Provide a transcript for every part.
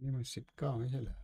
นี่มันสิบเก้าไม่ใช่เหรอ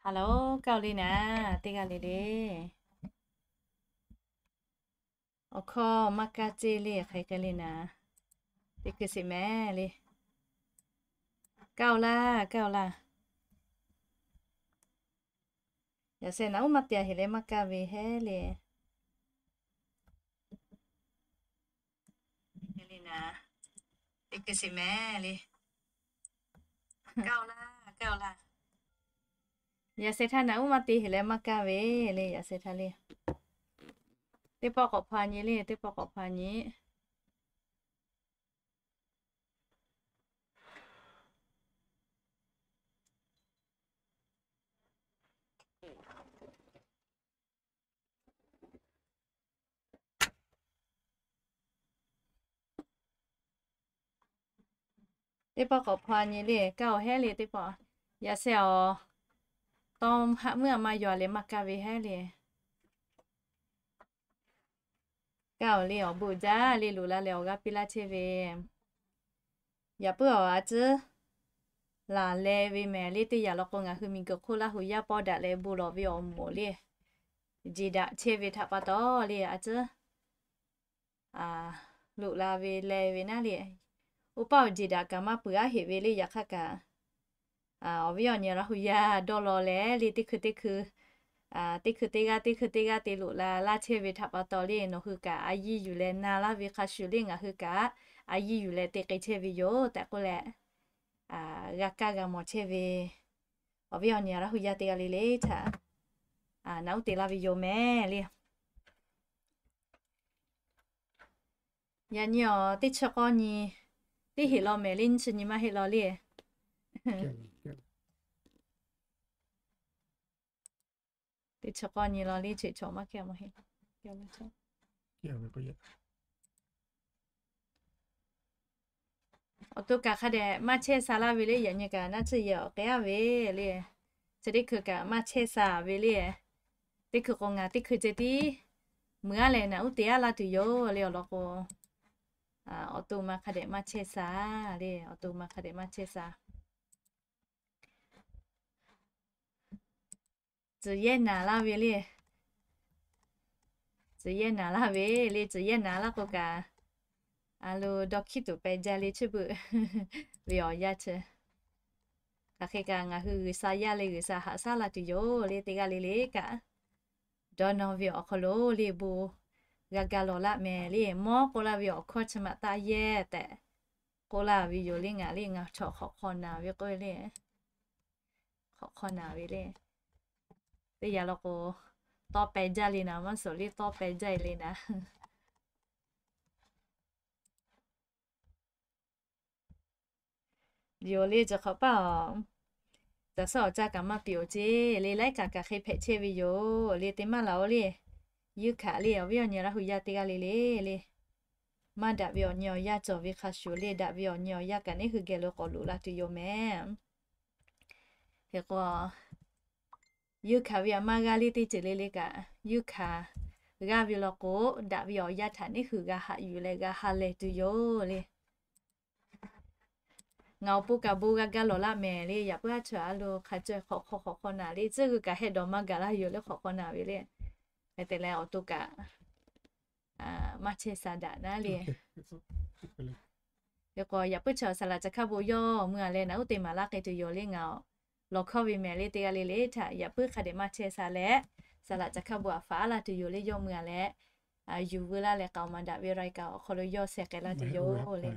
Hello, kaˇ le naˍ, teˇ g'aˇ le le. Awˬ hkawˇ maˇ kaˇ ceˇ le, hk'aˬ hk'e le naˍ. Teˇ hkui sheˍ mehˍ le. Kaˇ-oˬ laˇ, kaˇ-oˬ laˇ. Yaꞈ sheh naꞈ uˉ maˇ te heˍ leh maˇ kaˇ ve heˉ le. Teˇ hkui sheˍ mehˍ le. Kaˇ-oˬ laˇ, kaˇ-oˬ laˇ. Yaꞈ sheh htaˇ naꞈ uˉ maˇ te heˍ leh maˇ kaˇ ve le, yaꞈ sheh htaˇ le. Teˇ pawˆ k'awꞈ hpaw nyi le, teˇ pawˆ k'awꞈ hpaw nyi. Teˇ pawˆ k'awꞈ hpaw nyi le, kaˇ-oˬ heˉ le teˇ pawˆ. Yaꞈ sheh awˬ tawˇ haˆ meuˇ a ma yaw leh maˇ kaˇ ve heˉ le. Kaˇ-oˬ le, awˬ bon jaˇ le, loꞈ la leh awˬ g'aˇ piˇ laˇ chehˇ ve. Yaꞈ puiˉ awˬ a tcuhˉ laˬ leh ve mehˍ le, teˇ yanˇ law k'o ngaˬ hui miˬguiˬ hk'oˆ Laˇ hu yaˇ pawˆ daꞈ leh bon lawˬ ve awˬ moˍ le, jeˬ daꞈ chehˇ ve htaꞈ pa taw le, a tcuhˉ loꞈ la ve leh ve naˉ le. Oˇ paˆ awˬ jeˬ daꞈ kaꞈ maˇ peuˬ aˉ heꞈ ve le, yaꞈ hk'aˇ kaꞈ awˬ viˉ awˬ nyi Laˇ hu yaˇ dawˇ law leh le, teˇ hkui teˇ hkui, teˇ hkui teˇ g'aˇ, teˇ hkui teˇ g'aˇ te loꞈ la laˇ chehˇ ve htaꞈ pa taw le, nawˬ hui kaꞈ a yiˇ yuˬ leh na laˇ ve hk'a shuˍ le, ngaˬ hui kaꞈ a yiˇ yuˬ leh te k'ai chehˇ ve yoˬ tehꞈ k'oˆ leh, g'a kaˇ g'a mawˬ chehˇ ve awˬ viˉ awˬ nyi Laˇ hu yaˇ teˇ g'aˇ le le htaꞈ naꞈ uˉ te laˇ ve yoˬ mehˍ le. Yaꞈ nyi awˬ teˇ chi k'awˇ nyi teˇ heˆ law mehˍ le, nyiˇ chi nyi maˇ heˆ law le. Teˇ chi k'awˇ nyi law le, cheꞈ chaw maˇ kehˬ maˇ heˆ. Awˬ to kaꞈ hk'a dehꞈ maˇ chehˇ sha laˇ ve le, yaꞈ nyi kaꞈ naˆ tsuhˇ yehˬ awˬ k'ai-a ve le. Chi teˇ hkui kaꞈ maˇ chehˇ sha ve le. Teˇ hkui k'o ngaˬ teˇ hkui ceh tiˉ mui-a leh naꞈ uˉ te-a laˇ tuˬ yoˬ le, awˬ lawn k'o, awˬ to ma hk'a dehꞈ maˇ chehˇ sha le, awˬ to ma hk'a dehꞈ maˇ chehˇ sha. Tcuhˬ yehˇ naˍ laˇ ve le. Tcuhˬ yehˇ naˍ laˇ ve le, tcuhˬ yehˇ naˍ laˇ k'o kaꞈ, a lo dawˇ hkiˉ tuˬ pehˬ jaˇ le, chi beuꞈ ve awˬ yanˇ chi. Hk'aˬ hk'e kaꞈ ngaˬ hui G'uiˬsha yaˇ le, G'uiˬsha haꞈ shaˉ la tuˬ yoˬ le, teˇ g'aˇ le le kaꞈ dawˇ nawˇ ve awˬ hk'aw lo le bon g'a ga lawˬ laˆ mehˍ le, mawˇ k'oˆ laˇ ve awˬ hkawˇ chi maꞈ taˇ yehˇ tehꞈ k'oˆ laˇ ve yoˬ le, ngaˬ le ngaˬ chaw hk'awꞈ hk'aw naˍ ve k'oˆ ve le. Hk'awꞈ hk'aw naˍ ve le. Teˇ yanˇ law k'o, tawˇ pehˬ jaˇ le naˍ, maˇ suhˍ le tawˇ pehˬ jaˇ le naˍ. Yoˬ le, cawˬ hk'awꞈ paˇ awˬ, caˬ suhˉ awˬ caˇ kaꞈ maˇ piˇ-oˬ ceˇ le, laiˉ kaꞈ kaꞈ hk'e hpehꞈ chehˇ ve yoˬ le, teˇ maˇ laˬ-oˬ le. Yeunˇ hkanˍ le, awˬ viˉ awˬ nyi Laˇ hu yaˇ teˇ g'aˇ le le le. Maˇ daꞈ ve awˬ nyi awˬ yanˇ cawˬ ve hk'a shuˍ le, daꞈ ve awˬ nyi awˬ yanˇ kaꞈ neˉ hui geh lo k'awꞈ loꞈ la tuˬ yoˬ mehˍ. Hk'e k'o, yeunˇ hkanˍ ve aꞈ maˇ g'aˇ le teˇ ceuˬ le le kaꞈ, yeunˇ hkanˍ g'aˇ ve law k'o, daꞈ ve awˬ yanˇ htaꞈ neˉ hui g'a haꞈ yuˬ leh g'a ha lehˬ tuˬ yoˬ le. Ngaˬ awˬ pon kaꞈ bon g'a ga lawˬ laˆ mehˍ le, yaꞈ puiˉ aˉ chaweh a lo hk'a caweh hk'awꞈ hk'aw hk'awꞈ hk'aw naˍ le, tcuhˇ g'uiˬ kaꞈ heh dawˬ maˇ gaˬ laˇ yoˬ le, hk'awꞈ hk'aw naˍ ve le. Hk'e te leh awˬ to kaꞈ maˇ chehˇ sha daꞈ naˉ le. Hk'e k'o, yaꞈ puiˉ chaw saˍ laꞈ caˬ hkaˇ bon yawˇ mui a leh naˬ uˉ te maˍ laˇ k'ai tuˬ yoˬ le. Ngaˬ lawˬ hkawˇ ve mehˍ le teˇ g'aˇ le le htaꞈ yaꞈ puiˉ hk'a dehꞈ maˇ chehˇ sha leh, saˍ laꞈ caˬ hkaˇ bon aꞈ faˍ aˉ laˇ tuˬ yoˬ le. Yawˇ mui a leh yuˬ veu laˇ leh k'aoˍ maˍ daꞈ ve รายการ awˬ hk'aw lo yawˇ sheh k'ai laˇ tuˬ yoˬ le.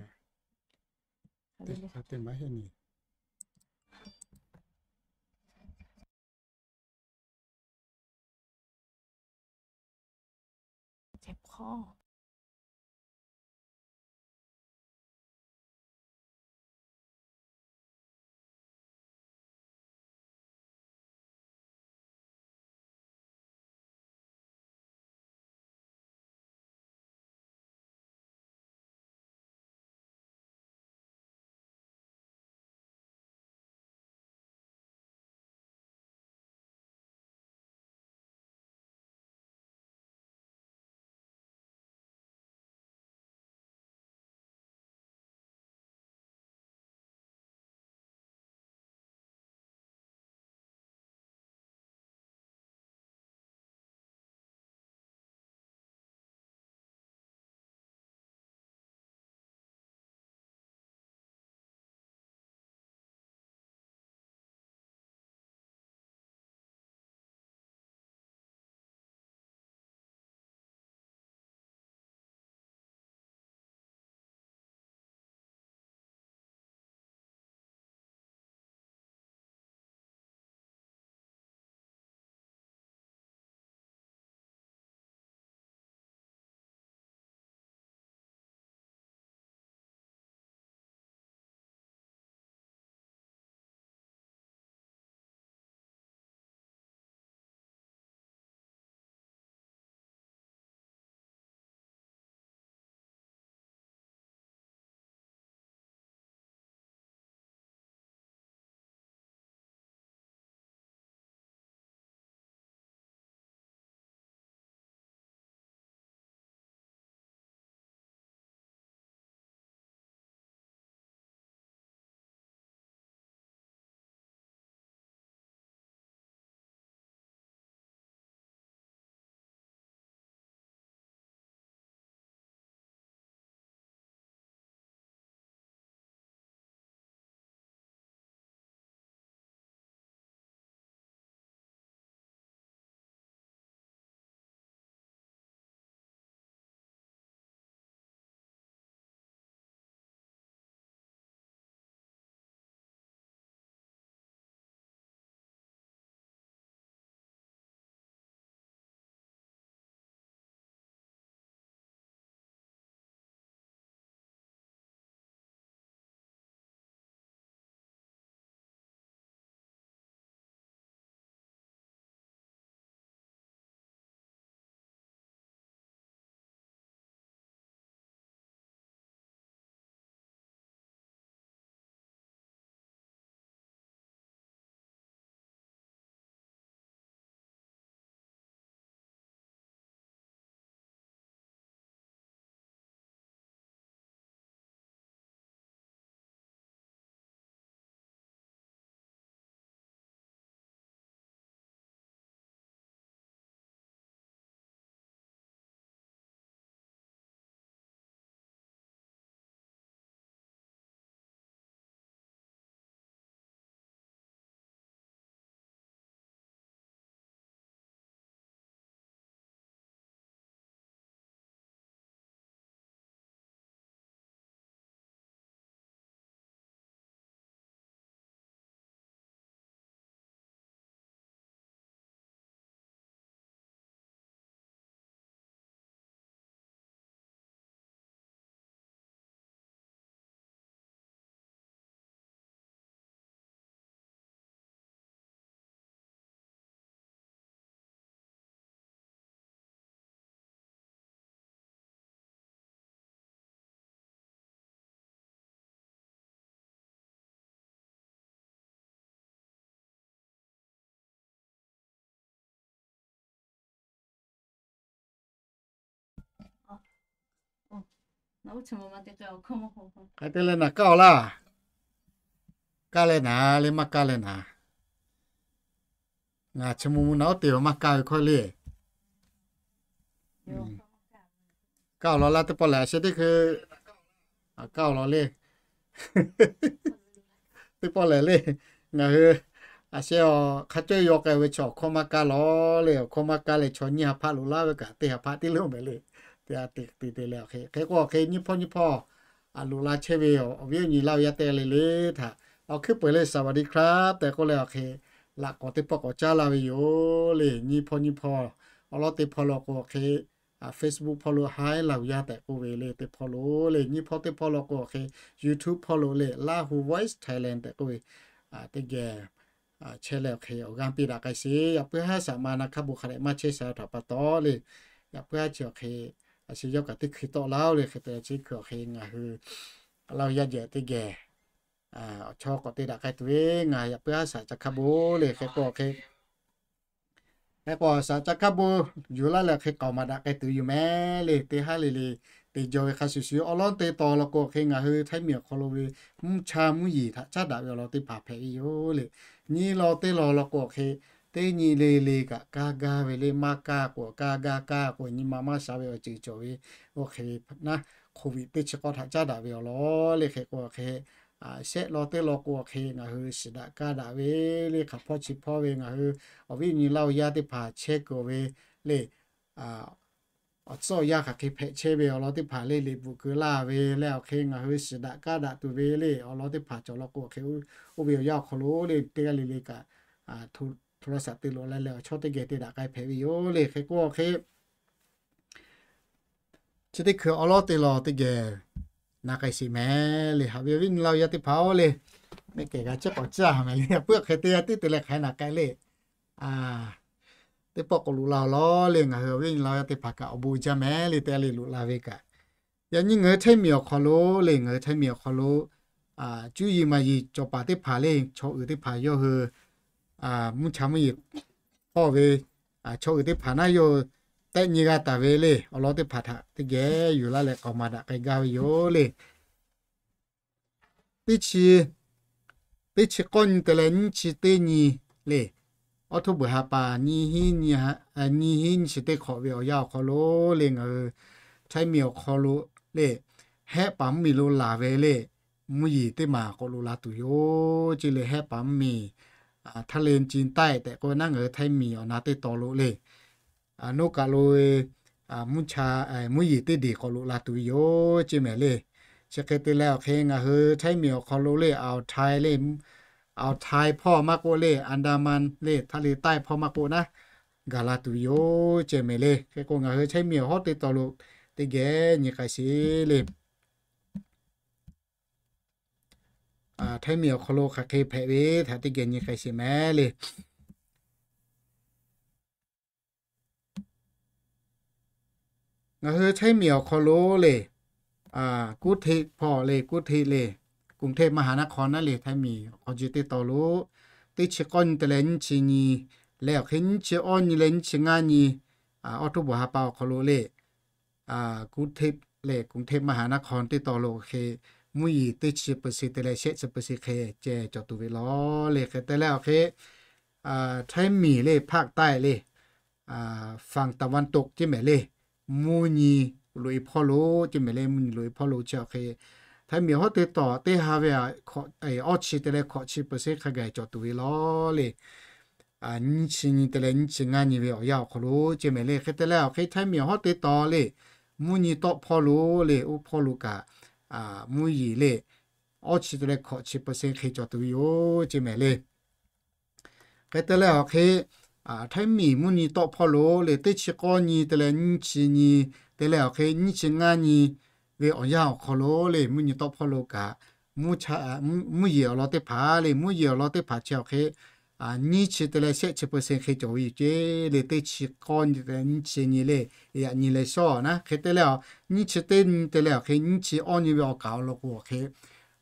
Hk'e te leh naˍ kaˇ-oˬ laˇ. Kaˇ leh naˍ le, maˇ kaˇ leh naˍ. Ngaˬ chi mvuh mvuh naˍ oˉ te-oˬ maˇ kaˇ ve hkawˇ le. Kaˇ-oˬ law laˇ teˇ pawˆ lehˬ, a sheh teˇ hkui kaˇ-oˬ law le. Teˇ pawˆ lehˬ le, ngaˬ hui a sheh awˬ hk'a cawˇ yaw k'ai ve chaw awˬ hkawˇ maˇ kaˇ lawˬ le, awˬ hkawˇ maˇ kaˇ leh chaw nyiˇ ha hpaˆ loꞈ laˇ ve kaꞈ teˇ ha hpaˆ tiˉ loꞈ mehˍ le. Te te te leh awˬ hk'e, hk'e k'o awˬ hk'e nyiˇ hpawˇ nyiˇ hpawˇ loꞈ la chehˇ ve awˬ viˉ awˬ nyi Laˇ huˍ yaˇ teˇ g'aˇ le le htaꞈ awˬ hkuiˉ peuˬ leh สวัสดีครับ tehꞈ k'oˆ leh awˬ hk'e laꞈ k'awꞈ teˇ pawˆ k'awꞈ caˉ laˇ ve yoˬ le. Nyiˇ hpawˇ nyiˇ hpawˇ awˬ lawn teˇ hpawˇ lo k'o awˬ hk'e Facebook hpawˇ lo Hi Laˇ huˍ yaˇ tehꞈ k'oˆ ve le, teˇ hpawˇ lo le. Nyiˇ hpawˇ teˇ hpawˇ lo k'o awˬ hk'e YouTube hpawˇ lo le, Lahu Voice Thailand tehꞈ k'oˆ ve teˇ geh chehˇ leh awˬ hk'e awˬ g'aˇ piˇ daꞈ k'ai sheˍ. Yaꞈ puiˉ haˉ shaꞈ ma na hk'a bon hk'a dehꞈ maˇ chehˇ sha htaꞈ pa taw le, yaꞈ puiˉ haˉ chi awˬ hk'e a shu yawˇ kaꞈ teˇ hkui tawˆ laˇ-oˬ le. Hk'e te chi hkui awˬ hk'e ngaˬ hui Laˇ huˍ yaˇ jehˬ teˇ geh awˬ chawˇ k'awꞈ te daꞈ k'ai tuˬ ve, ngaˬ yaꞈ puiˉ haˉ shaꞈ ca hk'a bon le. Hk'e k'o awˬ hk'e hk'e k'o shaꞈ ca hk'a bon yuˬ laˇ leh awˬ hk'e k'aoˍ maˍ daꞈ k'ai tuˬ yoˬ mehˍ le. Teˇ haˉ le le te jaw ve hk'a shuˍ shuˍ awˬ lawn teˇ tawn law k'o awˬ hk'e ngaˬ hui Htaiˇ miˬ awˬ hk'aw lo ve mvuhˇ cha mvuhˇ yeˬ htaꞈ caˉ daꞈ ve awˬ lawn teˇ hpaˍ hpehꞈ ve yoˬ le. Nyiˇ law teˇ law law k'o awˬ hk'e teˇ nyi le le kaꞈ kaˇ gaˇ ve le, maˇ kaˇ k'o kaˇ gaˇ kaˇ k'o nyi ma maˇ sha ve awˬ ceuˬ cawˬ ve, oˇ hk'e naˉ, COVID teˇ chi k'awˇ htaꞈ caˉ daꞈ ve awˬ lawn le. Hk'e k'o awˬ hk'e shehˆ law teˇ law k'o awˬ hk'e ngaˬ hui shiˍ daꞈ kaˇ daꞈ ve le, hk'aˬ hpawˇ chi hpawˇ ve ngaˬ hui awˬ viˉ awˬ nyi Laˇ huˍ yaˇ teˇ hpaˍ chehˇ kuiˬ ve le, awˬ tcuhˉ awˬ yanˇ hk'aˬ hk'e hpehꞈ chehˇ ve awˬ lawn teˇ hpaˍ le liꞈ bvuhꞈ keu laˇ ve le awˬ hk'e ngaˬ hui shiˍ daꞈ kaˇ daꞈ tuˬ ve le awˬ lawn teˇ hpaˍ cawˬ law k'o awˬ hk'e, oˇ ve awˬ yanˇ awˬ hk'aw lo le teˇ g'aˇ le le kaꞈ โทรศัพท์ te loꞈ la leh awˬ chawˇ teˇ geh te daꞈ k'ai hpehꞈ ve yoˬ le. Hk'e k'o awˬ hk'e chi teˇ hkui awˬ lawn teˇ law teˇ geh na k'ai sheˍ mehˍ le. Haꞈ ve awˬ viˉ awˬ nyi Laˇ huˍ yaˇ teˇ hpaˍ-oˬ le, mehˆ kehˬ g'a ciˉ k'awꞈ ciˉ a mehˍ le. Yaꞈ puiˉ awˬ hk'e teˇ g'aˇ tiˉ te leh hk'aˬ hk'e na k'ai le. Teˇ pawˆ k'awꞈ loꞈ la-oˬ law le, ngaˬ hui awˬ viˉ awˬ nyi Laˇ huˍ yaˇ teˇ hpaˍ kaꞈ awˬ bon jaˇ mehˍ le, teˇ g'aˇ le loꞈ la ve kaꞈ. Yaꞈ nyi ngaˬ hui Htaiˇ miˬ awˬ hk'aw lo le, ngaˬ hui Htaiˇ miˬ awˬ hk'aw lo cuˇ yiˍ maˍ yiˍ cawˬ paˍ teˇ hpaˍ le, chaw uiˍ teˇ hpaˍ yawˇ hui mvuhˇ cha mvuhˇ yeˬ hpawˇ ve chaw uiˍ teˇ hpaˍ naˉ yawˇ hui tehˆ nyi g'a taˍ ve le awˬ lawn teˇ hpaˍ htaꞈ teˇ geh yuˬ laˇ leh k'aoˍ maˍ daꞈ k'ai gaˇ ve yoˬ le. Teˇ chi, teˇ chi k'awˇ nyi te leh nyiˇ chi teˇ nyi le, awˉ htoˇ beuꞈ ha pa nyiˇ hinˉ nyiˇ chi teˇ hk'awꞈ ve awˬ yanˇ awˬ hk'aw lo le ngaˬ hui Htaiˇ miˬ awˬ hk'aw lo le, hehˆ paˍ mvuhˇ miˬ lo laˬ ve le, mvuhˇ yeˬ teˇ maˬ k'awꞈ loꞈ la tuˬ yoˬ ce le. Hehˆ paˍ mvuhˇ miˬ ทะเลจีนใต้ tehꞈ k'oˆ ve naˉ ngaˬ hui Htaiˇ miˬ awˬ na teˇ taw lo le, noˉ kaˬ lo ve mvuhˇ cha mvuhˇ yeˬ teˇ deˬ k'awꞈ loꞈ la tuˬ ve yoˬ ce mehˍ le. Chi hk'e te leh awˬ hk'e ngaˬ hui Htaiˇ miˬ awˬ hk'aw lo le, Awˬ htaiˇ le, Awˬ htaiˇ hpawˇ maˇ k'oˆ le, Andaman le, ทะเลใต้ hpawˇ maˇ k'oˆ naˉ, gaˬ la tuˬ ve yoˬ ce mehˍ le. Hk'e k'o ngaˬ hui Htaiˇ miˬ awˬ hawˉ teˇ taw lo teˇ geh nyi k'ai sheˍ le. Htaiˇ miˬ awˬ hk'aw lo hk'aˬ hk'e hpehꞈ ve htaꞈ teˇ geh nyi k'ai sheˍ mehˍ le. Ngaˬ hui Htaiˇ miˬ awˬ hk'aw lo le, กรุงเทพ hpawˇ le, กรุงเทพ le, กรุงเทพมหานคร naˉ le Htaiˇ miˬ awˬ hk'aw ji teˇ taw lo, teˇ chi k'awˇ nyi te leh nyiˇ chi nyi leh awˬ hk'e nyiˇ chi awˇ nyi leh nyiˇ chi ngaˇ nyi, awˉ htoˇ beuꞈ ha pa awˬ hk'aw lo le, กรุงเทพ le, กรุงเทพมหานคร teˇ taw lo hk'e mvuhˇ yeˬ teˇ chi เปอร์เซ็นต์ te leh shehˆ chi เปอร์เซ็นต์ hk'e ceh cawˬ tuˬ ve law le. Hk'e te leh awˬ hk'e Htaiˇ miˬ le, ภาคใต้ le, ฝั่งตะวันตก ce mehˍ le, mvuhˇ nyi loꞈ-e hpawˇ lo ce mehˍ le, mvuhˇ nyi loꞈ-e hpawˇ lo chi awˬ hk'e Htaiˇ miˬ awˬ hawˉ teˇ taw teˇ ha ve awˇ chi te leh hkawꞈ chi เปอร์เซ็นต์ hk'a gaˬ cawˬ tuˬ ve law le. Nyiˇ chi nyi te leh nyiˇ chi ngaˇ nyi ve awˬ yanˇ awˬ hk'aw lo ce mehˍ le. Hk'e te leh awˬ hk'e Htaiˇ miˬ awˬ hawˉ teˇ taw le, mvuhˇ nyi tawˆ hpawˇ lo le, oˇ hpawˇ lo kaꞈ mvuhˇ yeˬ le awˇ chi te leh hkawꞈ chi เปอร์เซ็นต์ hk'e cawˬ tuˬ ve yoˬ ce mehˍ le. Hk'e te leh awˬ hk'e Htaiˇ miˬ mvuhˇ nyi tawˆ hpawˇ lo le, teˇ chi k'awˇ nyi te leh nyiˇ chi nyi te leh awˬ hk'e nyiˇ chi ngaˇ nyi ve awˬ yanˇ awˬ hk'aw lo le, mvuhˇ nyi tawˆ hpawˇ lo kaꞈ mvuhˇ yeˬ awˬ lawn teˇ hpaˍ le, mvuhˇ yeˬ awˬ lawn teˇ hpaˍ chi awˬ hk'e nyiˇ chi te leh shehˆ chi เปอร์เซ็นต์ hk'e cawˬ ve yoˬ ce le. Teˇ chi k'awˇ nyi te leh nyiˇ chi nyi le, yaꞈ nyi leh shawˉ naˉ. Hk'e te leh nyiˇ chi teˇ nyi te leh awˬ hk'e nyiˇ chi awˇ nyi ve awˬ kaˍ awˬ lawn k'o awˬ hk'e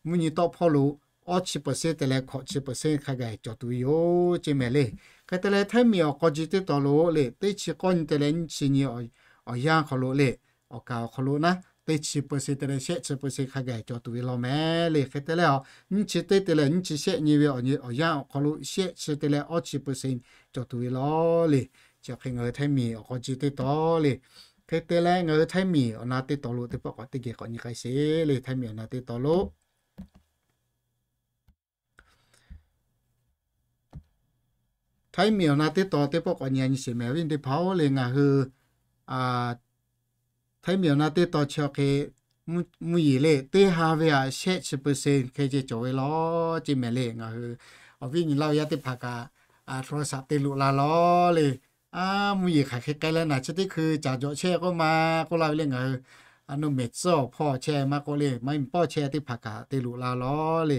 mvuhˇ nyi tawˆ hpawˇ lo awˇ chi เปอร์เซ็นต์ te leh hkawꞈ chi เปอร์เซ็นต์ hk'a gaˬ cawˬ tuˬ ve yoˬ ce mehˍ le. Hk'e te leh Htaiˇ miˬ awˬ hk'aw ji teˇ taw lo le, teˇ chi k'awˇ nyi te leh nyiˇ chi nyi awˬ yanˇ hk'aw lo le, awˬ kaˍ awˬ hk'aw lo naˉ teˇ chi เปอร์เซ็นต์ te leh shehˆ chi เปอร์เซ็นต์ hk'a gaˬ cawˬ tuˬ ve law mehˍ le. Hk'e te leh nyiˇ chi teˇ te leh nyiˇ chi shehˆ nyi ve awˬ yanˇ awˬ hk'aw lo shehˆ chi te leh awˇ chi เปอร์เซ็นต์ cawˬ tuˬ ve law le. Chi awˬ hk'e ngaˬ hui Htaiˇ miˬ awˬ hk'aw ji teˇ taw le. Hk'e te leh ngaˬ hui Htaiˇ miˬ awˬ na teˇ taw lo teˇ pawˆ k'awꞈ teˇ geh k'awꞈ nyi k'ai sheˍ le. Htaiˇ miˬ awˬ na teˇ taw lo Htaiˇ miˬ awˬ na teˇ tawn teˇ pawˆ k'awꞈ nyi nyi sheˍ mehˍ, awˬ viˉ teˇ hpaˍ-oˬ le. Ngaˬ hui Htaiˇ miˬ awˬ na teˇ tawn chi awˬ hk'e mvuhˇ yeˬ le, teˇ ha ve htaꞈ shehˆ chi percent hk'e ceh cawˬ ve law ce mehˍ le. Ngaˬ hui awˬ viˉ nyi laˇ ve yaˇ teˇ hpaˍ kaꞈ, โทรศัพท์ te luꞈ la law le. A, mvuhˇ yeˬ hk'aˬ hk'e k'ai leh naˍ chi teˇ hkui caˍ jawꞈ chehˇ k'oˆ ma k'oˆ laˇ ve le. Ngaˬ hui a nu mehˍ tcuhˉ awˬ hpawˇ chehˇ maˇ k'oˆ le, maˇ heˆ pawˆ chehˇ teˇ hpaˍ kaꞈ te luꞈ la law le.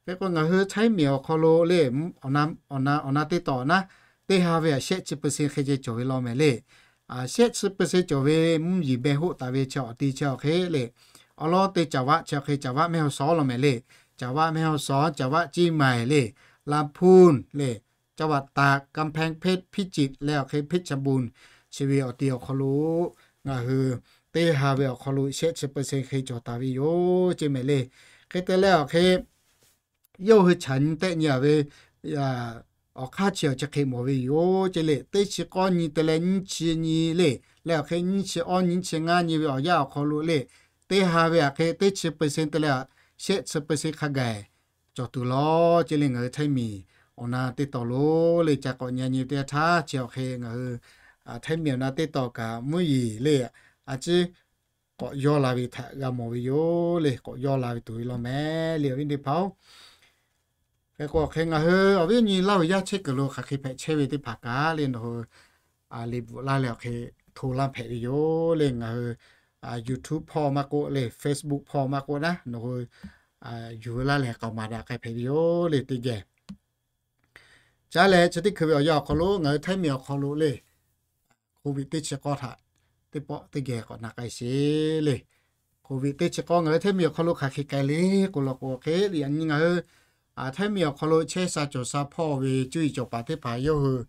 Hk'e k'o ngaˬ hui Htaiˇ miˬ awˬ hk'aw lo le, awˬ na, awˬ na teˇ tawn naˉ, teˇ ha ve htaꞈ shehˆ chi percent hk'e ceh cawˬ ve law mehˍ le. Shehˆ chi percent cawˬ ve mvuhˇ yeˬ beh hoˆ taˍ ve chi awˬ ti chi awˬ hk'e le, awˬ lawn te caˍ vaˆ chi awˬ hk'e caˍ vaˆ แม่ฮ่องสอน law mehˍ le. Caˍ vaˆ แม่ฮ่องสอน, caˍ vaˆ เชียงใหม่ le, ลำพูน le, จังหวัดตาก, กำแพงเพชร, พิจิตร leh awˬ hk'e เพชรบูรณ์ chi ve awˬ ti awˬ hk'aw lo ngaˬ hui teˇ ha ve awˬ hk'aw lo shehˆ chi percent hk'e cawˬ taˍ ve yoˬ ce mehˍ le. Hk'e te leh awˬ hk'e yawˇ hui chaꞈ nyi tehˆ nyi a ve awˬ hk'aˇ chi awˬ chi hk'e mawˬ ve yoˬ ce le. Teˇ chi k'awˇ nyi te leh nyiˇ chi nyi le, leh awˬ hk'e nyiˇ chi awˇ nyi nyiˇ chi ngaˇ nyi ve awˬ yanˇ awˬ hk'aw lo le, teˇ ha ve htaꞈ hk'e teˇ chi percent te leh shehˆ chi percent hk'a gaˬ cawˬ tuˬ law ce le. Ngaˬ hui Htaiˇ miˬ awˬ na teˇ tawn lo le, ca k'awꞈ nyi nyi teˇ htaˇ chi awˬ hk'e ngaˬ hui Htaiˇ miˬ awˬ na teˇ tawn kaꞈ mvuhˇ yeˬ le, a ciˉ k'awꞈ yawˇ la ve htaꞈ g'a mawˬ ve yoˬ le. K'awꞈ yawˇ la ve tuˬ ve law mehˍ le, awˬ viˉ teˇ hpaˍ-oˬ. Hk'e k'o awˬ hk'e ngaˬ hui awˬ viˉ nyi laˇ ve yaˇ chehˇ kuiˬ lo hk'aˬ hk'e hpehꞈ chehˇ ve teˇ hpaˍ kaꞈ le, nawˬ hui le bvuhꞈ laˇ leh awˬ hk'e hto laˇ hpehꞈ ve yoˬ le. Ngaˬ hui YouTube hpawˇ maˇ k'oˆ le, Facebook hpawˇ maˇ k'oˆ naˉ, nawˬ hui yuˬ laˇ leh k'aoˍ maˍ daꞈ k'ai hpehꞈ ve yoˬ le teˇ geh. Caˇ leh chi teˇ hkui ve awˬ yanˇ awˬ hk'aw lo ngaˬ hui Htaiˇ miˬ awˬ hk'aw lo le, Covid teˇ chi k'awˇ htaꞈ teˇ pawˆ teˇ geh k'awꞈ na k'ai sheˍ le. Covid teˇ chi k'awˇ ngaˬ hui Htaiˇ miˬ awˬ hk'aw lo hk'aˬ hk'e k'ai le k'o law k'o hk'e, yaꞈ nyi ngaˬ hui Htaiˇ miˬ awˬ hk'aw lo chehˇ sha cawˬ sha hpawˇ ve cuˇ yiˍ cawˬ paˍ teˇ hpaˍ yawˇ hui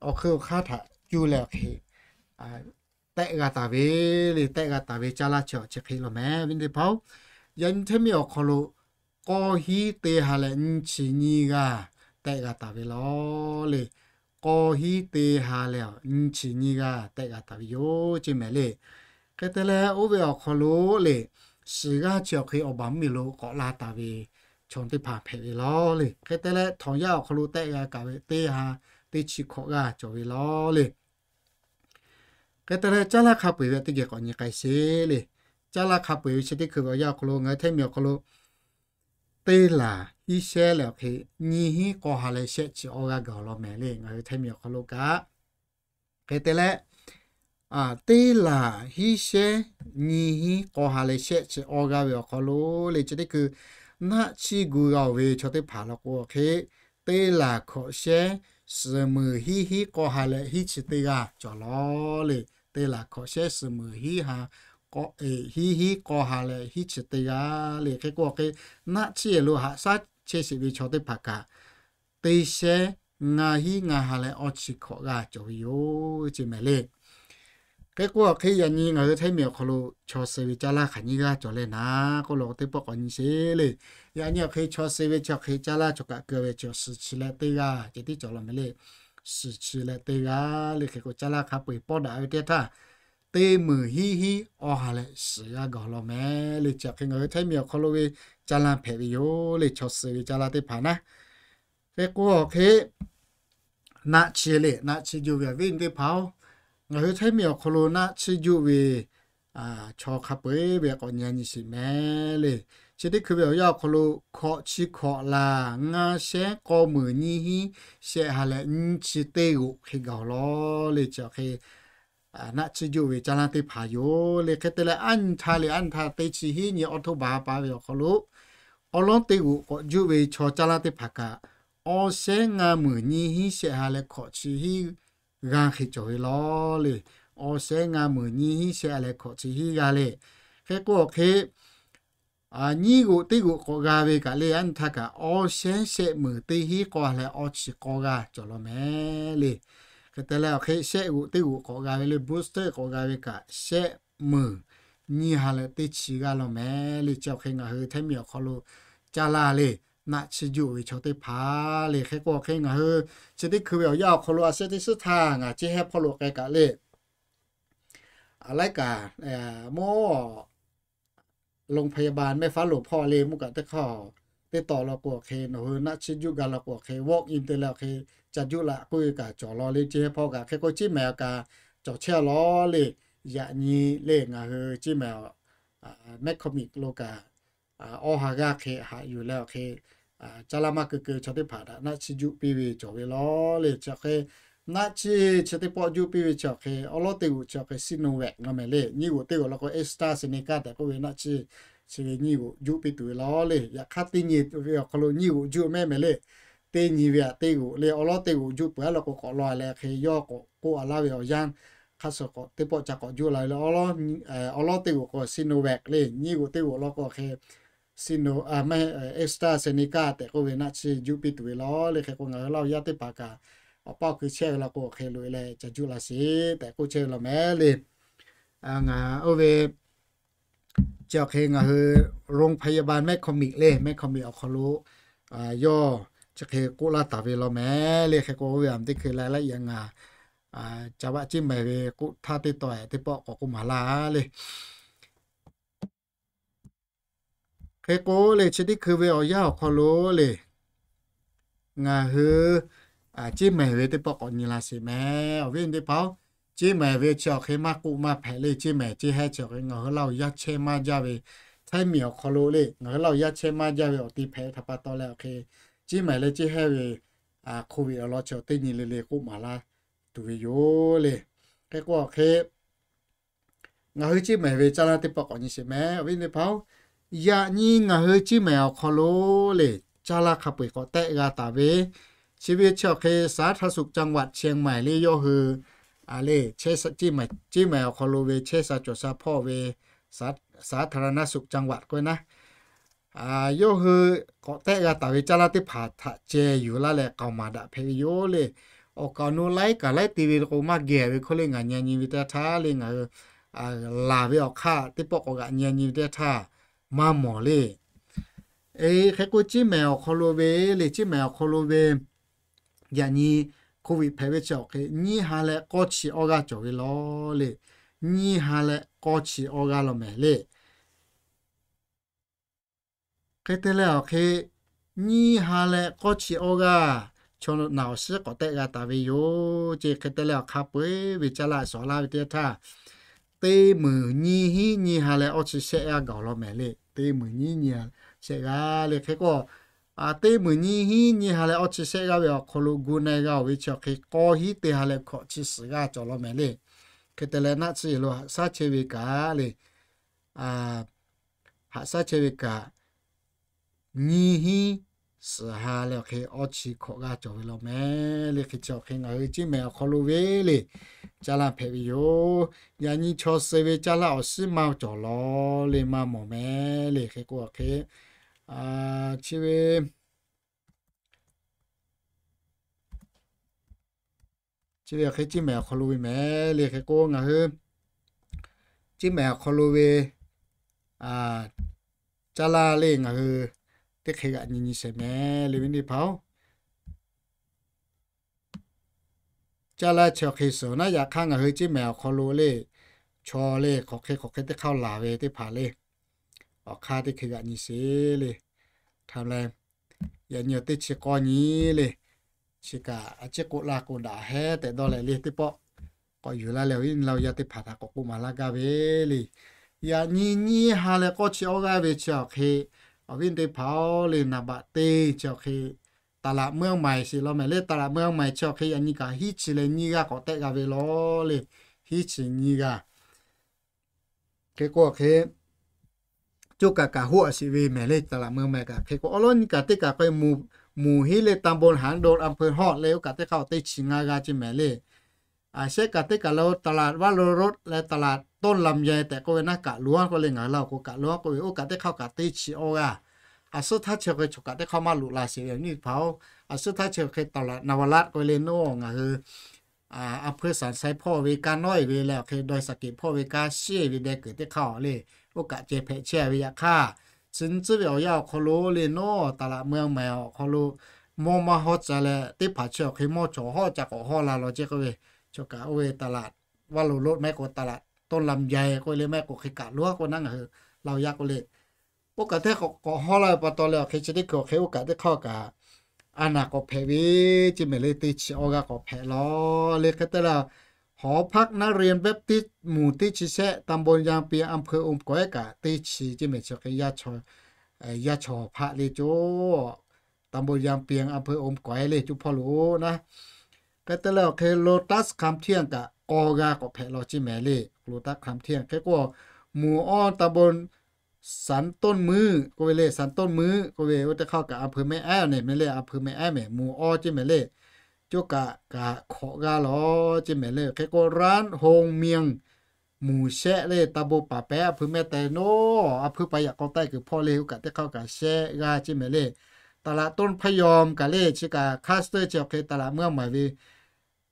awˬ hk'eun awˬ hk'aˇ htaꞈ cuˇ leh awˬ hk'e tehˆ g'a taˍ ve le, tehˆ g'a taˍ ve caˇ laˇ chi awˬ chi hk'e law mehˍ ve teˇ hpaˍ-oˬ. Yaꞈ nyi Htaiˇ miˬ awˬ hk'aw lo k'awˇ hinˉ teˇ ha leh nyiˇ chi nyiˇ g'aˇ tehˆ g'a taˍ ve law le. K'awˇ hinˉ teˇ ha leh nyiˇ chi nyiˇ g'aˇ tehˆ g'a taˍ ve yoˬ ce mehˍ le. Hk'e te leh oˇ ve awˬ hk'aw lo le, shiˍ g'aˇ chi awˬ hk'e awˬ baˬ mvuhˇ miˬ lo k'awꞈ la taˍ ve chaw teˇ hpaˍ hpehꞈ ve law le. Hk'e te leh htawnˍ yaˇ awˬ hk'aw lo tehˆ g'a kaꞈ ve teˇ ha teˇ chi hkawꞈ g'aˇ cawˬ ve law le. Hk'e te leh caˇ laˇ hk'a peu-eˬ ve teˇ geh k'awꞈ nyi k'ai sheˍ le. Caˇ laˇ hk'a peu-eˬ ve chi teˇ hkui ve awˬ yanˇ awˬ hk'aw lo ngaˬ hui Htaiˇ miˬ awˬ hk'aw lo teˇ laˬ hinˉ shehnˉ leh awˬ hk'e nyiˇ hinˉ k'awˇ ha leh shehˆ chi awˇ g'aˇ gaˬ law mehˍ le, ngaˬ hui Htaiˇ miˬ awˬ hk'aw lo kaꞈ. Hk'e te leh teˇ laˬ hinˉ shehnˉ nyiˇ hinˉ k'awˇ ha leh shehˆ chi awˇ g'aˇ ve awˬ hk'aw lo le, chi teˇ hkui naˆ chiˇ gu g'a-oˬ ve chaw teˇ hpaˍ law k'o hk'e, teˇ laˬ hkawꞈ shehnˉ suhˍ meunˍ hinˉ hinˉ k'awˇ ha leh hinˉ chi teˇ g'aˇ cawˬ law le. Teˇ laˬ hkawꞈ shehnˉ suhˍ meunˍ hinˉ ha, hinˉ hinˉ k'awˇ ha leh hinˉ chi teˇ g'aˇ le. Hk'e k'o hk'e naˆ chiˇ lo haꞈ shaˉ chehˇ sheˍ ve chaw teˇ hpaˍ kaꞈ, teˇ shehnˉ ngaˇ hinˉ ngaˇ ha leh awˇ chi hkawꞈ g'aˇ cawˬ ve yoˬ ce mehˍ le. Hk'e k'o awˬ hk'e yaꞈ nyi ngaˬ hui Htaiˇ miˬ awˬ hk'aw lo chaw suh ve caˇ laˇ hk'aˬ nyiˇ g'aˇ cawˬ leh naˍ k'oˆ law k'o teˇ pawˆ k'awꞈ nyi sheˍ le. Yaꞈ nyi awˬ hk'e chaw suh ve chi awˬ hk'e caˇ laˇ cawˬ kaꞈ keu ve chi suhˍ chi leh teˇ g'aˇ ceh tiˉ cawˬ law mehˍ le. Suhˍ chi leh teˇ g'aˇ le. Hk'e k'o caˇ laˇ hk'a peu-eˬ pawˇ daꞈ ve teˇ htaˇ, teˇ meunˍ hinˉ hinˉ awˇ ha leh suhˍ g'aˇ gaˬ law mehˍ le. Chi awˬ hk'e ngaˬ hui Htaiˇ miˬ awˬ hk'aw lo ve caˇ laˇ hpehꞈ ve yoˬ le, chaw suh ve caˇ laˇ teˇ hpaˍ naˉ. Hk'e k'o awˬ hk'e naˆ chi le, naˆ chi juˆ ve awˬ viˉ teˇ hpaˍ-oˬ, ngaˬ hui Htaiˇ miˬ awˬ hk'aw lo naˆ chi juˆ ve chaw hk'a peu-eˬ ve k'awꞈ nyi nyi sheˍ mehˍ le. Chi teˇ hkui ve awˬ yanˇ awˬ hk'aw lo hkawꞈ chi hkawꞈ laˬ ngaˇ shehnˉ k'awˇ meunˍ nyiˇ hinˉ shehˆ ha leh nyiˇ chi teˇ g'oꞈ hk'e gaˬ law le. Chi awˬ hk'e naˆ chi juˆ ve caˇ laˇ teˇ hpaˍ yoˬ le. Hk'e te leh aˉ nyi htaˇ le, aˉ nyi htaˇ teˇ chi hiˉ nyi awˇ htoˇ baˬ ha pa ve awˬ hk'aw lo awˉ lawˉ teˇ g'oꞈ k'awꞈ juˆ ve chaw caˇ laˇ teˇ hpaˍ kaꞈ, awˇ shehnˉ ngaˇ meunˍ nyiˇ hinˉ shehˆ ha leh hkawꞈ chi hiˉ g'aˇ hk'e cawˬ ve law le. Awˇ shehnˉ ngaˇ meunˍ nyiˇ hinˉ shehˆ ha leh hkawꞈ chi hiˉ g'aˇ le. Hk'e k'o awˬ hk'e nyiˇ g'oꞈ teˇ g'oꞈ k'awꞈ g'a ve kaꞈ le, aˉ nyi htaˇ kaꞈ awˇ shehnˉ shehˆ meunˍ teˇ hinˉ k'awˇ ha leh awˇ chi k'awˇ g'aˇ cawˬ law mehˍ le. Hk'e te leh awˬ hk'e shehˆ g'oꞈ teˇ g'oꞈ k'awꞈ g'a ve le, booster k'awꞈ g'a ve kaꞈ shehˆ meunˍ nyiˇ ha leh teˇ chi g'aˇ law mehˍ le. Chi awˬ hk'e ngaˬ hui Htaiˇ miˬ awˬ hk'aw lo caˇ laˇ le, naˆ chi juˆ ve chaw teˇ hpaˍ le. Hk'e k'o awˬ hk'e ngaˬ hui chi teˇ hkui ve awˬ yanˇ awˬ hk'aw lo a shehˉ teˇ shiˉ htaˇ ngaˬ ceˇ hehˉ hpawˇ lo k'ai kaꞈ le, a laiˉ kaꞈ mawˇ โรงพยาบาล mehˆ faˉ loˍ hpawˇ le mvuhˇ kaꞈ teˇ hk'aˇ teˇ taw law k'o awˬ hk'e nawˬ hui naˆ chi juˆ gaˇ law k'o awˬ hk'e walk in te leh awˬ hk'e ca juˆ la k'oˆ ve kaꞈ cawˬ law le. Chi hk'e hpawˇ kaꞈ hk'e k'o Ciˇ mehˍ awˬ kaꞈ cawˬ chehˇ law le. Yaꞈ nyi le ngaˬ hui Ciˇ mehˍ awˬ McCormick lo kaꞈ awˇ ha g'aˇ hk'e haꞈ yuˬ leh awˬ hk'e caˇ laˇ maˇ keu keu chaw teˇ hpaˍ htaꞈ naˆ chiˇ juˆ piˇ ve cawˬ ve law le. Chi hk'e naˆ chiˇ chi teˇ pawˆ juˆ piˇ ve chi awˬ hk'e awˉ lawˉ teˇ g'oꞈ chi awˬ hk'e Sinovac law mehˍ le. Nyiˇ g'oꞈ teˇ g'oꞈ law k'o AstraZeneca tehꞈ k'oˆ ve naˆ chiˇ chi ve nyiˇ g'oꞈ juˆ piˇ tuˬ ve law le. Yaꞈ hk'aˇ teˇ nyi ve awˬ hk'aw lo nyiˇ g'oꞈ juˆ mehˍ mehˍ le. Teˇ nyi ve aꞈ teˇ g'oꞈ le. Awˉ lawˉ teˇ g'oꞈ juˆ peuˬ a law k'o k'awꞈ law leh hk'e yawˇ k'awꞈ k'oˆ a laˇ ve awˬ yanˇ hk'aˇ suh k'awꞈ teˇ pawˆ ca k'awꞈ juˆ la ve le. Awˉ lawˉ teˇ g'oꞈ k'o Sinovac le. Nyiˇ g'oꞈ teˇ g'oꞈ law k'o hk'e Sino, AstraZeneca tehꞈ k'oˆ ve naˆ chiˇ juˆ piˇ tuˬ ve law le. Hk'e k'o ngaˬ hui Laˇ huˍ yaˇ teˇ hpaˍ kaꞈ awˬ paˇ awˬ hkui chehˇ ve law k'o hk'e loꞈ e leh ca juˆ la sheˍ tehꞈ k'oˆ chehˇ ve law mehˍ le. Ngaˬ oˇ ve chi awˬ hk'e ngaˬ hui โรงพยาบาล McCormick le, McCormick awˬ hk'aw lo yawˇ chi hk'e k'oˆ laˇ taˍ ve law mehˍ le. Hk'e k'o oˇ ve aˬ teˇ hkui la laˇ yaꞈ ngaˬ ca vaˆ Ciˇ mehˍ ve k'oˆ htaˇ teˇ taw ehˍ teˇ pawˆ k'awꞈ k'oˆ maˍ laˇ le. Hk'e k'o le chi teˇ hkui ve awˬ yanˇ awˬ hk'aw lo le ngaˬ hui Ciˇ mehˍ ve teˇ pawˆ k'awꞈ nyi la sheˍ mehˍ. Awˬ viˉ teˇ hpaˍ-oˬ, Ciˇ mehˍ ve chi awˬ hk'e maˇ k'oˆ maˇ hpehꞈ le. Ciˇ mehˍ ciˇ hehnˇ chi awˬ hk'e ngaˬ hui Laˇ huˍ yaˇ chehˇ maˇ jaˇ ve, Htaiˇ miˬ awˬ hk'aw lo le ngaˬ hui Laˇ huˍ yaˇ chehˇ maˇ jaˇ ve awˬ ti hpehꞈ ve htaꞈ pa taw leh awˬ hk'e Ciˇ mehˍ leh ciˇ hehnˇ ve COVID awˬ lawn chi awˬ teˇ nyi le le k'oˆ maˍ laˇ tuˬ ve yoˬ le. Hk'e k'o awˬ hk'e ngaˬ hui Ciˇ mehˍ ve caˇ laˇ teˇ pawˆ k'awꞈ nyi sheˍ mehˍ. Awˬ viˉ teˇ hpaˍ-oˬ, yaꞈ nyi ngaˬ hui Ciˇ mehˍ awˬ hk'aw lo le caˇ laˇ hk'a peu-eˬ k'awꞈ tehˆ g'a taˍ ve, chi ve chi awˬ hk'e สาธารณสุขจังหวัดเชียงใหม่ le yawˇ hui le Ciˇ mehˍ awˬ hk'aw lo ve chehˇ sha cawˬ sha hpawˇ ve สาธารณสุขจังหวัด k'oˆ ve naˉ, yawˇ hui k'awꞈ tehˆ g'a taˍ ve caˇ laˇ teˇ hpaˍ htaꞈ ceh yuˬ laˇ leh k'aoˍ maˍ daꞈ hpehꞈ ve yoˬ le. Awˬ kaˍ awˬ nu laiˉ kaˍ laiˉ te ve k'o maˇ geh ve hk'oˆ le ngaˬ nyi nyi ve teˇ htaˇ le ngaˬ hui laˬ ve awˬ hk'aˇ teˇ pawˆ k'awꞈ g'aꞈ nyi nyi ve teˇ htaˇ maˇ mawˬ le. Hk'e k'o Ciˇ mehˍ awˬ hk'aw lo ve le, Ciˇ mehˍ awˬ hk'aw lo ve yaꞈ nyi COVID hpehꞈ ve chi awˬ hk'e nyiˇ ha leh k'awˇ chi awˇ g'aˇ cawˬ ve law le. Nyiˇ ha leh k'awˇ chi awˇ g'aˇ law mehˍ le. Hk'e te leh awˬ hk'e nyiˇ ha leh k'awˇ chi awˇ g'aˇ chaw naˬ awˬ shiˉ k'awꞈ tehˆ g'a taˍ ve yoˬ ce. Hk'e te leh awˬ hk'a peu-eˬ ve caˇ laˇ shawˍ laˇ ve teˇ htaˇ, teˇ meunˍ nyiˇ hinˉ nyiˇ ha leh awˇ chi shehˆ g'aˇ gaˬ law mehˍ le. Teˇ meunˍ nyiˇ nyiˇ ha shehˆ g'aˇ le. Hk'e k'o teˇ meunˍ nyiˇ hinˉ nyiˇ ha leh awˇ chi shehˆ g'aˇ ve awˬ hk'aw lo gu na g'a-oˬ ve chi awˬ hk'e k'awˇ hinˉ teˇ ha leh hkawꞈ chi suhˍ g'aˇ cawˬ law mehˍ le. Hk'e te leh naˆ tsuhˇ lo haꞈ shaˉ chehˇ ve kaꞈ le, haꞈ shaˉ chehˇ ve kaꞈ nyiˇ hinˉ suhˍ ha leh awˬ hk'e awˇ chi hkawꞈ g'aˇ cawˬ ve law mehˍ le. Hk'e chi awˬ hk'e ngaˬ hui Ciˇ mehˍ awˬ hk'aw lo ve le caˇ laˇ hpehꞈ ve yoˬ. Yaꞈ nyi chaw suh ve caˇ laˇ awˬ shiˉ maˇ cawˬ law le maˇ mawˬ mehˍ le. Hk'e k'o awˬ hk'e chi ve chi ve awˬ hk'e Ciˇ mehˍ awˬ hk'aw lo ve mehˍ le. Hk'e k'o ngaˬ hui Ciˇ mehˍ awˬ hk'aw lo ve caˇ laˇ le ngaˬ hui teˇ hk'e g'aꞈ nyi nyi sheˍ mehˍ le ve teˇ hpaˍ-oˬ. Caˇ laˇ chi awˬ hk'e suhˍ naˉ yaꞈ hk'aˇ ngaˬ hui Ciˇ mehˍ awˬ hk'aw lo le chaw le hk'aˬ hk'e hk'aˬ hk'e teˇ hk'aˇ laˬ ve teˇ hpaˍ le awˬ hk'aˇ teˇ hk'e g'aꞈ nyi sheˍ le. Htaꞈ leh yaꞈ nyi awˬ teˇ chi k'awˇ nyi le, chi kaꞈ a ciˉ k'oˆ laˇ k'o daꞈ hehˉ tehꞈ dawˇ leh le teˇ pawˆ k'awꞈ yuˬ laˇ leh awˬ viˉ awˬ nyi Laˇ huˍ yaˇ teˇ hpaˍ htaꞈ k'awꞈ k'oˆ maˍ laˇ gaˇ ve le. Yaꞈ nyi nyiˇ ha leh k'awˇ chi awˇ g'aˇ ve chi awˬ hk'e awˬ viˉ teˇ hpaˍ-oˬ le naˍ baꞈ te chi awˬ hk'e ตลาดเมืองใหม่ sheˍ law mehˍ le. ตลาดเมืองใหม่ chi awˬ hk'e yaꞈ nyi kaꞈ hiˉ chi leh nyiˇ g'aˇ k'awꞈ tehˆ g'a ve law le. Hiˉ chi nyiˇ g'aˇ. Hk'e k'o awˬ hk'e coˇ kaꞈ kaꞈ hoˆ a shiˍ ve mehˍ le. ตลาดเมืองใหม่ kaꞈ hk'e k'o awˉ lawˉ nyiˇ kaꞈ teˇ kaꞈ k'o mvuhˬ hiˉ le ตำบลหางดง อำเภอฮอด le oˇ kaꞈ teˇ hk'aˇ awˬ teˇ chi ngaˇ g'aˇ ce mehˍ le. Shehˆ kaꞈ teˇ kaꞈ lo ตลาดวัดโลรส leh ตลาดต้นลำไย tehꞈ k'oˆ ve naˉ kaꞈ lo-a k'oˆ le ngaˬ hui Laˇ huˍ k'o kaꞈ lo-a k'oˆ ve oˇ kaꞈ teˇ hk'aˇ kaꞈ teˇ chi awˇ g'aˇ. A suhˉ htaˇ chi hk'e chaw kaꞈ teˇ hk'aˇ maˇ loꞈ la sheˍ ve awˬ viˉ teˇ hpaˍ-oˬ. A suhˉ htaˇ chi hk'e ตลาดนวรัตน์ k'oˆ le naˉ ngaˬ hui อำเภอสันทราย hpawˇ ve kanˉ nawˉ-e ve leh awˬ hk'e ดอยสะเก็ด hpawˇ ve kanˉ shiˉ-e ve deh kuiˬ teˇ hk'aˇ-oˬ le, oˇ kaꞈ ceh hpehꞈ chehˇ ve yaꞈ hk'aˇ, chi nyi tcuhˉ ve awˬ yanˇ awˬ hk'aw lo le naˉ ตลาดเมืองใหม่ awˬ hk'aw lo mawˇ maˇ hawˉ ca leh teˇ hpaˍ chi awˬ hk'e mawˇ cawˬ hawˉ ca k'awꞈ hawˉ la law ce k'oˆ ve, chaw kaꞈ oˇ ve ตลาดวัดโลรส mehˆ k'o ตลาดต้นลำไย k'oˆ le mehˆ k'o hk'e kaꞈ lo-a k'o naˉ ngaˬ hui Laˇ huˍ yaˇ k'oˆ le, oˇ kaꞈ teˇ k'awꞈ hawˉ la ve pa taw leh awˬ hk'e chi teˇ hkui awˬ hk'e oˇ kaꞈ teˇ hk'aˇ kaꞈ a naˍ k'awꞈ hpehꞈ ve ceˇ mehˍ le, teˇ chi awˇ g'aˇ k'awꞈ hpehꞈ lawˬ le. Hk'e te leh, หอพักนักเรียนแบปติสต์ หมู่ teˇ chi shehˆ ตำบลยางเปียง อำเภอโอมก๋อย kaꞈ teˇ chi ceˇ mehˍ chi hk'e yaˇ chaw hpaˆ le coˇ, ตำบลยางเปียง อำเภอโอมก๋อย le coˇ hpawˇ lo naˉ. Hk'e te leh awˬ hk'e โลตัส คำเที่ยง kaꞈ k'awˇ g'aˇ k'awꞈ hpehꞈ lawˬ ceˇ mehˍ le. โลตัส คำเที่ยง hk'e k'o, หมู่อ้อ ตำบลสันต้นมื้อ k'oˆ ve le, สันต้นมื้อ k'oˆ ve oˇ teˇ hk'aˇ kaꞈ อำเภอแม่แอ๊ว ne mehˍ le, อำเภอแม่แอ๊ว mehˍ, หมู่อ้อ ceˇ mehˍ le. Coˇ kaꞈ kaꞈ hkawꞈ g'aˇ lawˬ ceˇ mehˍ le. Hk'e k'o, ร้านโฮงเมียง หมู่ shehˆ le, ตำบลป่าแป๊ะ อำเภอแม่แตง nawˬ, อำเภอ ปายา k'aw taiˇ kuiˬ hpawˇ le, oˇ kaꞈ teˇ hk'aˇ kaꞈ shehˆ g'aˇ ceˇ mehˍ le. ตลาดต้นพะยอม kaꞈ le chi kaꞈ คลัสเตอร์ chi awˬ hk'e ตลาดเมืองใหม่ ve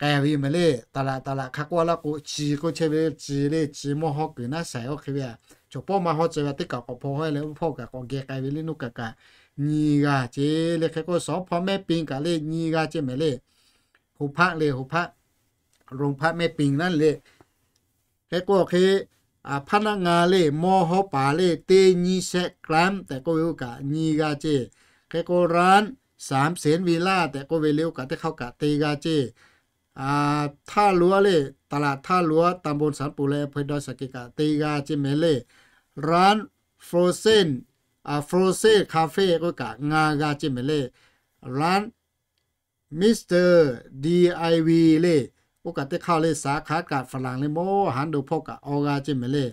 k'ai ve mehˍ le. ตลาด ตลาด hk'a k'oˆ laˇ k'o, chi k'oˆ chehˇ ve le, chi le, chi mawˇ hawˉ kuiˬ naˉ shaiˍ oˇ hk'e ve a, chaw pawˆ ma hawˉ ceh ve teˇ kaꞈ k'awꞈ hpaw hawˉ leh oˇ hpawˇ kaꞈ k'awꞈ geh k'ai ve le, nawˬ kaꞈ kaꞈ nyi g'aˇ ceˇ le. Hk'e k'o, สภ.แม่ปิง kaꞈ le nyi g'aˇ ceˇ mehˍ le. โฮงพัก le, โฮงพัก โรงพักแม่ปิง naˉ le. Hk'e k'o awˬ hk'e, พนักงาน le, mawˇ hawˉ paˍ le, teˇ nyiˇ shehˆ กรัม tehꞈ k'oˆ ve oˇ kaꞈ nyi g'aˇ ceˇ. Hk'e k'o, ร้านสามเสนวิลล่า tehꞈ k'oˆ ve le, oˇ kaꞈ teˇ hk'aˇ kaꞈ te g'aˇ ceˇ. ท่ารั้ว le, ตลาดท่ารั้ว ตำบลสันปู่แล อำเภอดอยสะเก็ด kaꞈ te g'aˇ ceˇ mehˍ le. ร้าน Frozen, Frozen Cafe k'oˆ kaꞈ ngaˇ g'aˇ ceˇ mehˍ le. ร้าน Mister D I V le, oˇ kaꞈ teˇ hk'aˇ le, สาขา kaꞈ ฝรั่ง le mawˇ, haˉ do hpawˇ kaꞈ awˬ g'aˇ ceˇ mehˍ le.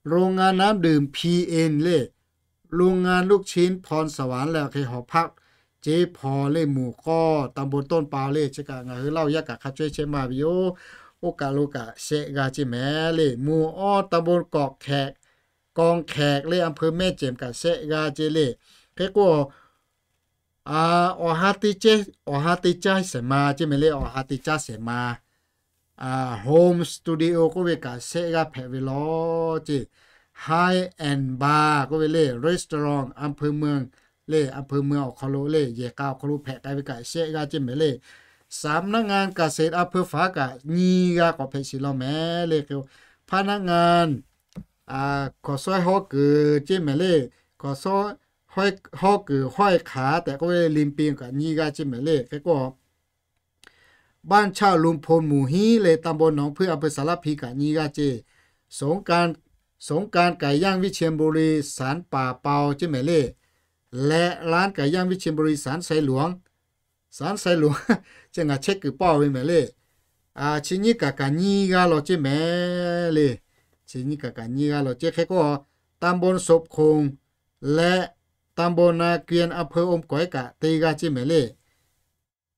โรงงานน้ำดื่ม P N le, โรงงานลูกชิ้นพรสวรรค์ le, hk'e หอพักเจ๊พร le, หมู่ k'awˇ ตำบลต้นเปา le, chi kaꞈ ngaˬ hui Laˇ huˍ yaˇ kaꞈ hk'a chaweh chehˇ maˇ ve yoˬ. Oˇ kaꞈ lo kaꞈ shehˆ g'aˇ ceˇ mehˍ le. หมู่ awˇ ตำบลเกาะแขก, กองแขก le, อำเภอแม่แจ่ม kaꞈ shehˆ g'aˇ ceˇ le. Hk'e k'o, awˬ ha te caˇ, awˬ ha te caˇ shehˍ ma ceˇ mehˍ le, awˬ ha te caˇ shehˍ ma. Home studio k'oˆ ve kaꞈ shehˆ g'aˇ hpehꞈ ve lawˬ ceˇ. High and Bar k'oˆ ve le, restaurant อำเภอเมือง le, อำเภอเมือง awˬ hk'aw lo le, yehˬ k'a awˬ hk'aw lo hpehꞈ k'ai ve kaꞈ shehˆ g'aˇ ceˇ mehˍ le. สำนักงานเกษตร อำเภอฝาง kaꞈ nyi g'aˇ k'awꞈ hpehꞈ sheˍ lawˬ mehˍ le. Hk'e พนักงาน hkawˍ sawˉ hawˉ kuiˬ ceˇ mehˍ le, hkawˍ sawˉ hawˉ kuiˬ ห้อยขา tehꞈ k'oˆ ve le, ริมปิง kaꞈ nyi g'aˇ ceˇ mehˍ le. Hk'e k'o, บ้านเช่าลุงพล หมู่ hiˉ le, ตำบลหนองผึ้ง อำเภอสารพี kaꞈ nyi g'aˇ ceˇ. สงกรานต์ สงกรานต์ไก่ย่างวิเชียรบุรี สันป่าเปา ceˇ mehˍ le, และร้านไก่ย่างวิเชียรบุรี สันทรายหลวง สันทรายหลวง ceˇ ngaˬ chehˇ kuiˬ pawˆ ve mehˍ le. Chi nyiˇ kaꞈ kaꞈ nyiˇ g'aˇ lawˬ ceˇ mehˍ le. Chi nyiˇ kaꞈ kaꞈ nyiˇ g'aˇ lawˬ ceˇ. Hk'e k'o, ตำบลศพโขง และ ตำบลนาเกวียน อำเภอโอมก๋อย kaꞈ te g'aˇ ceˇ mehˍ le.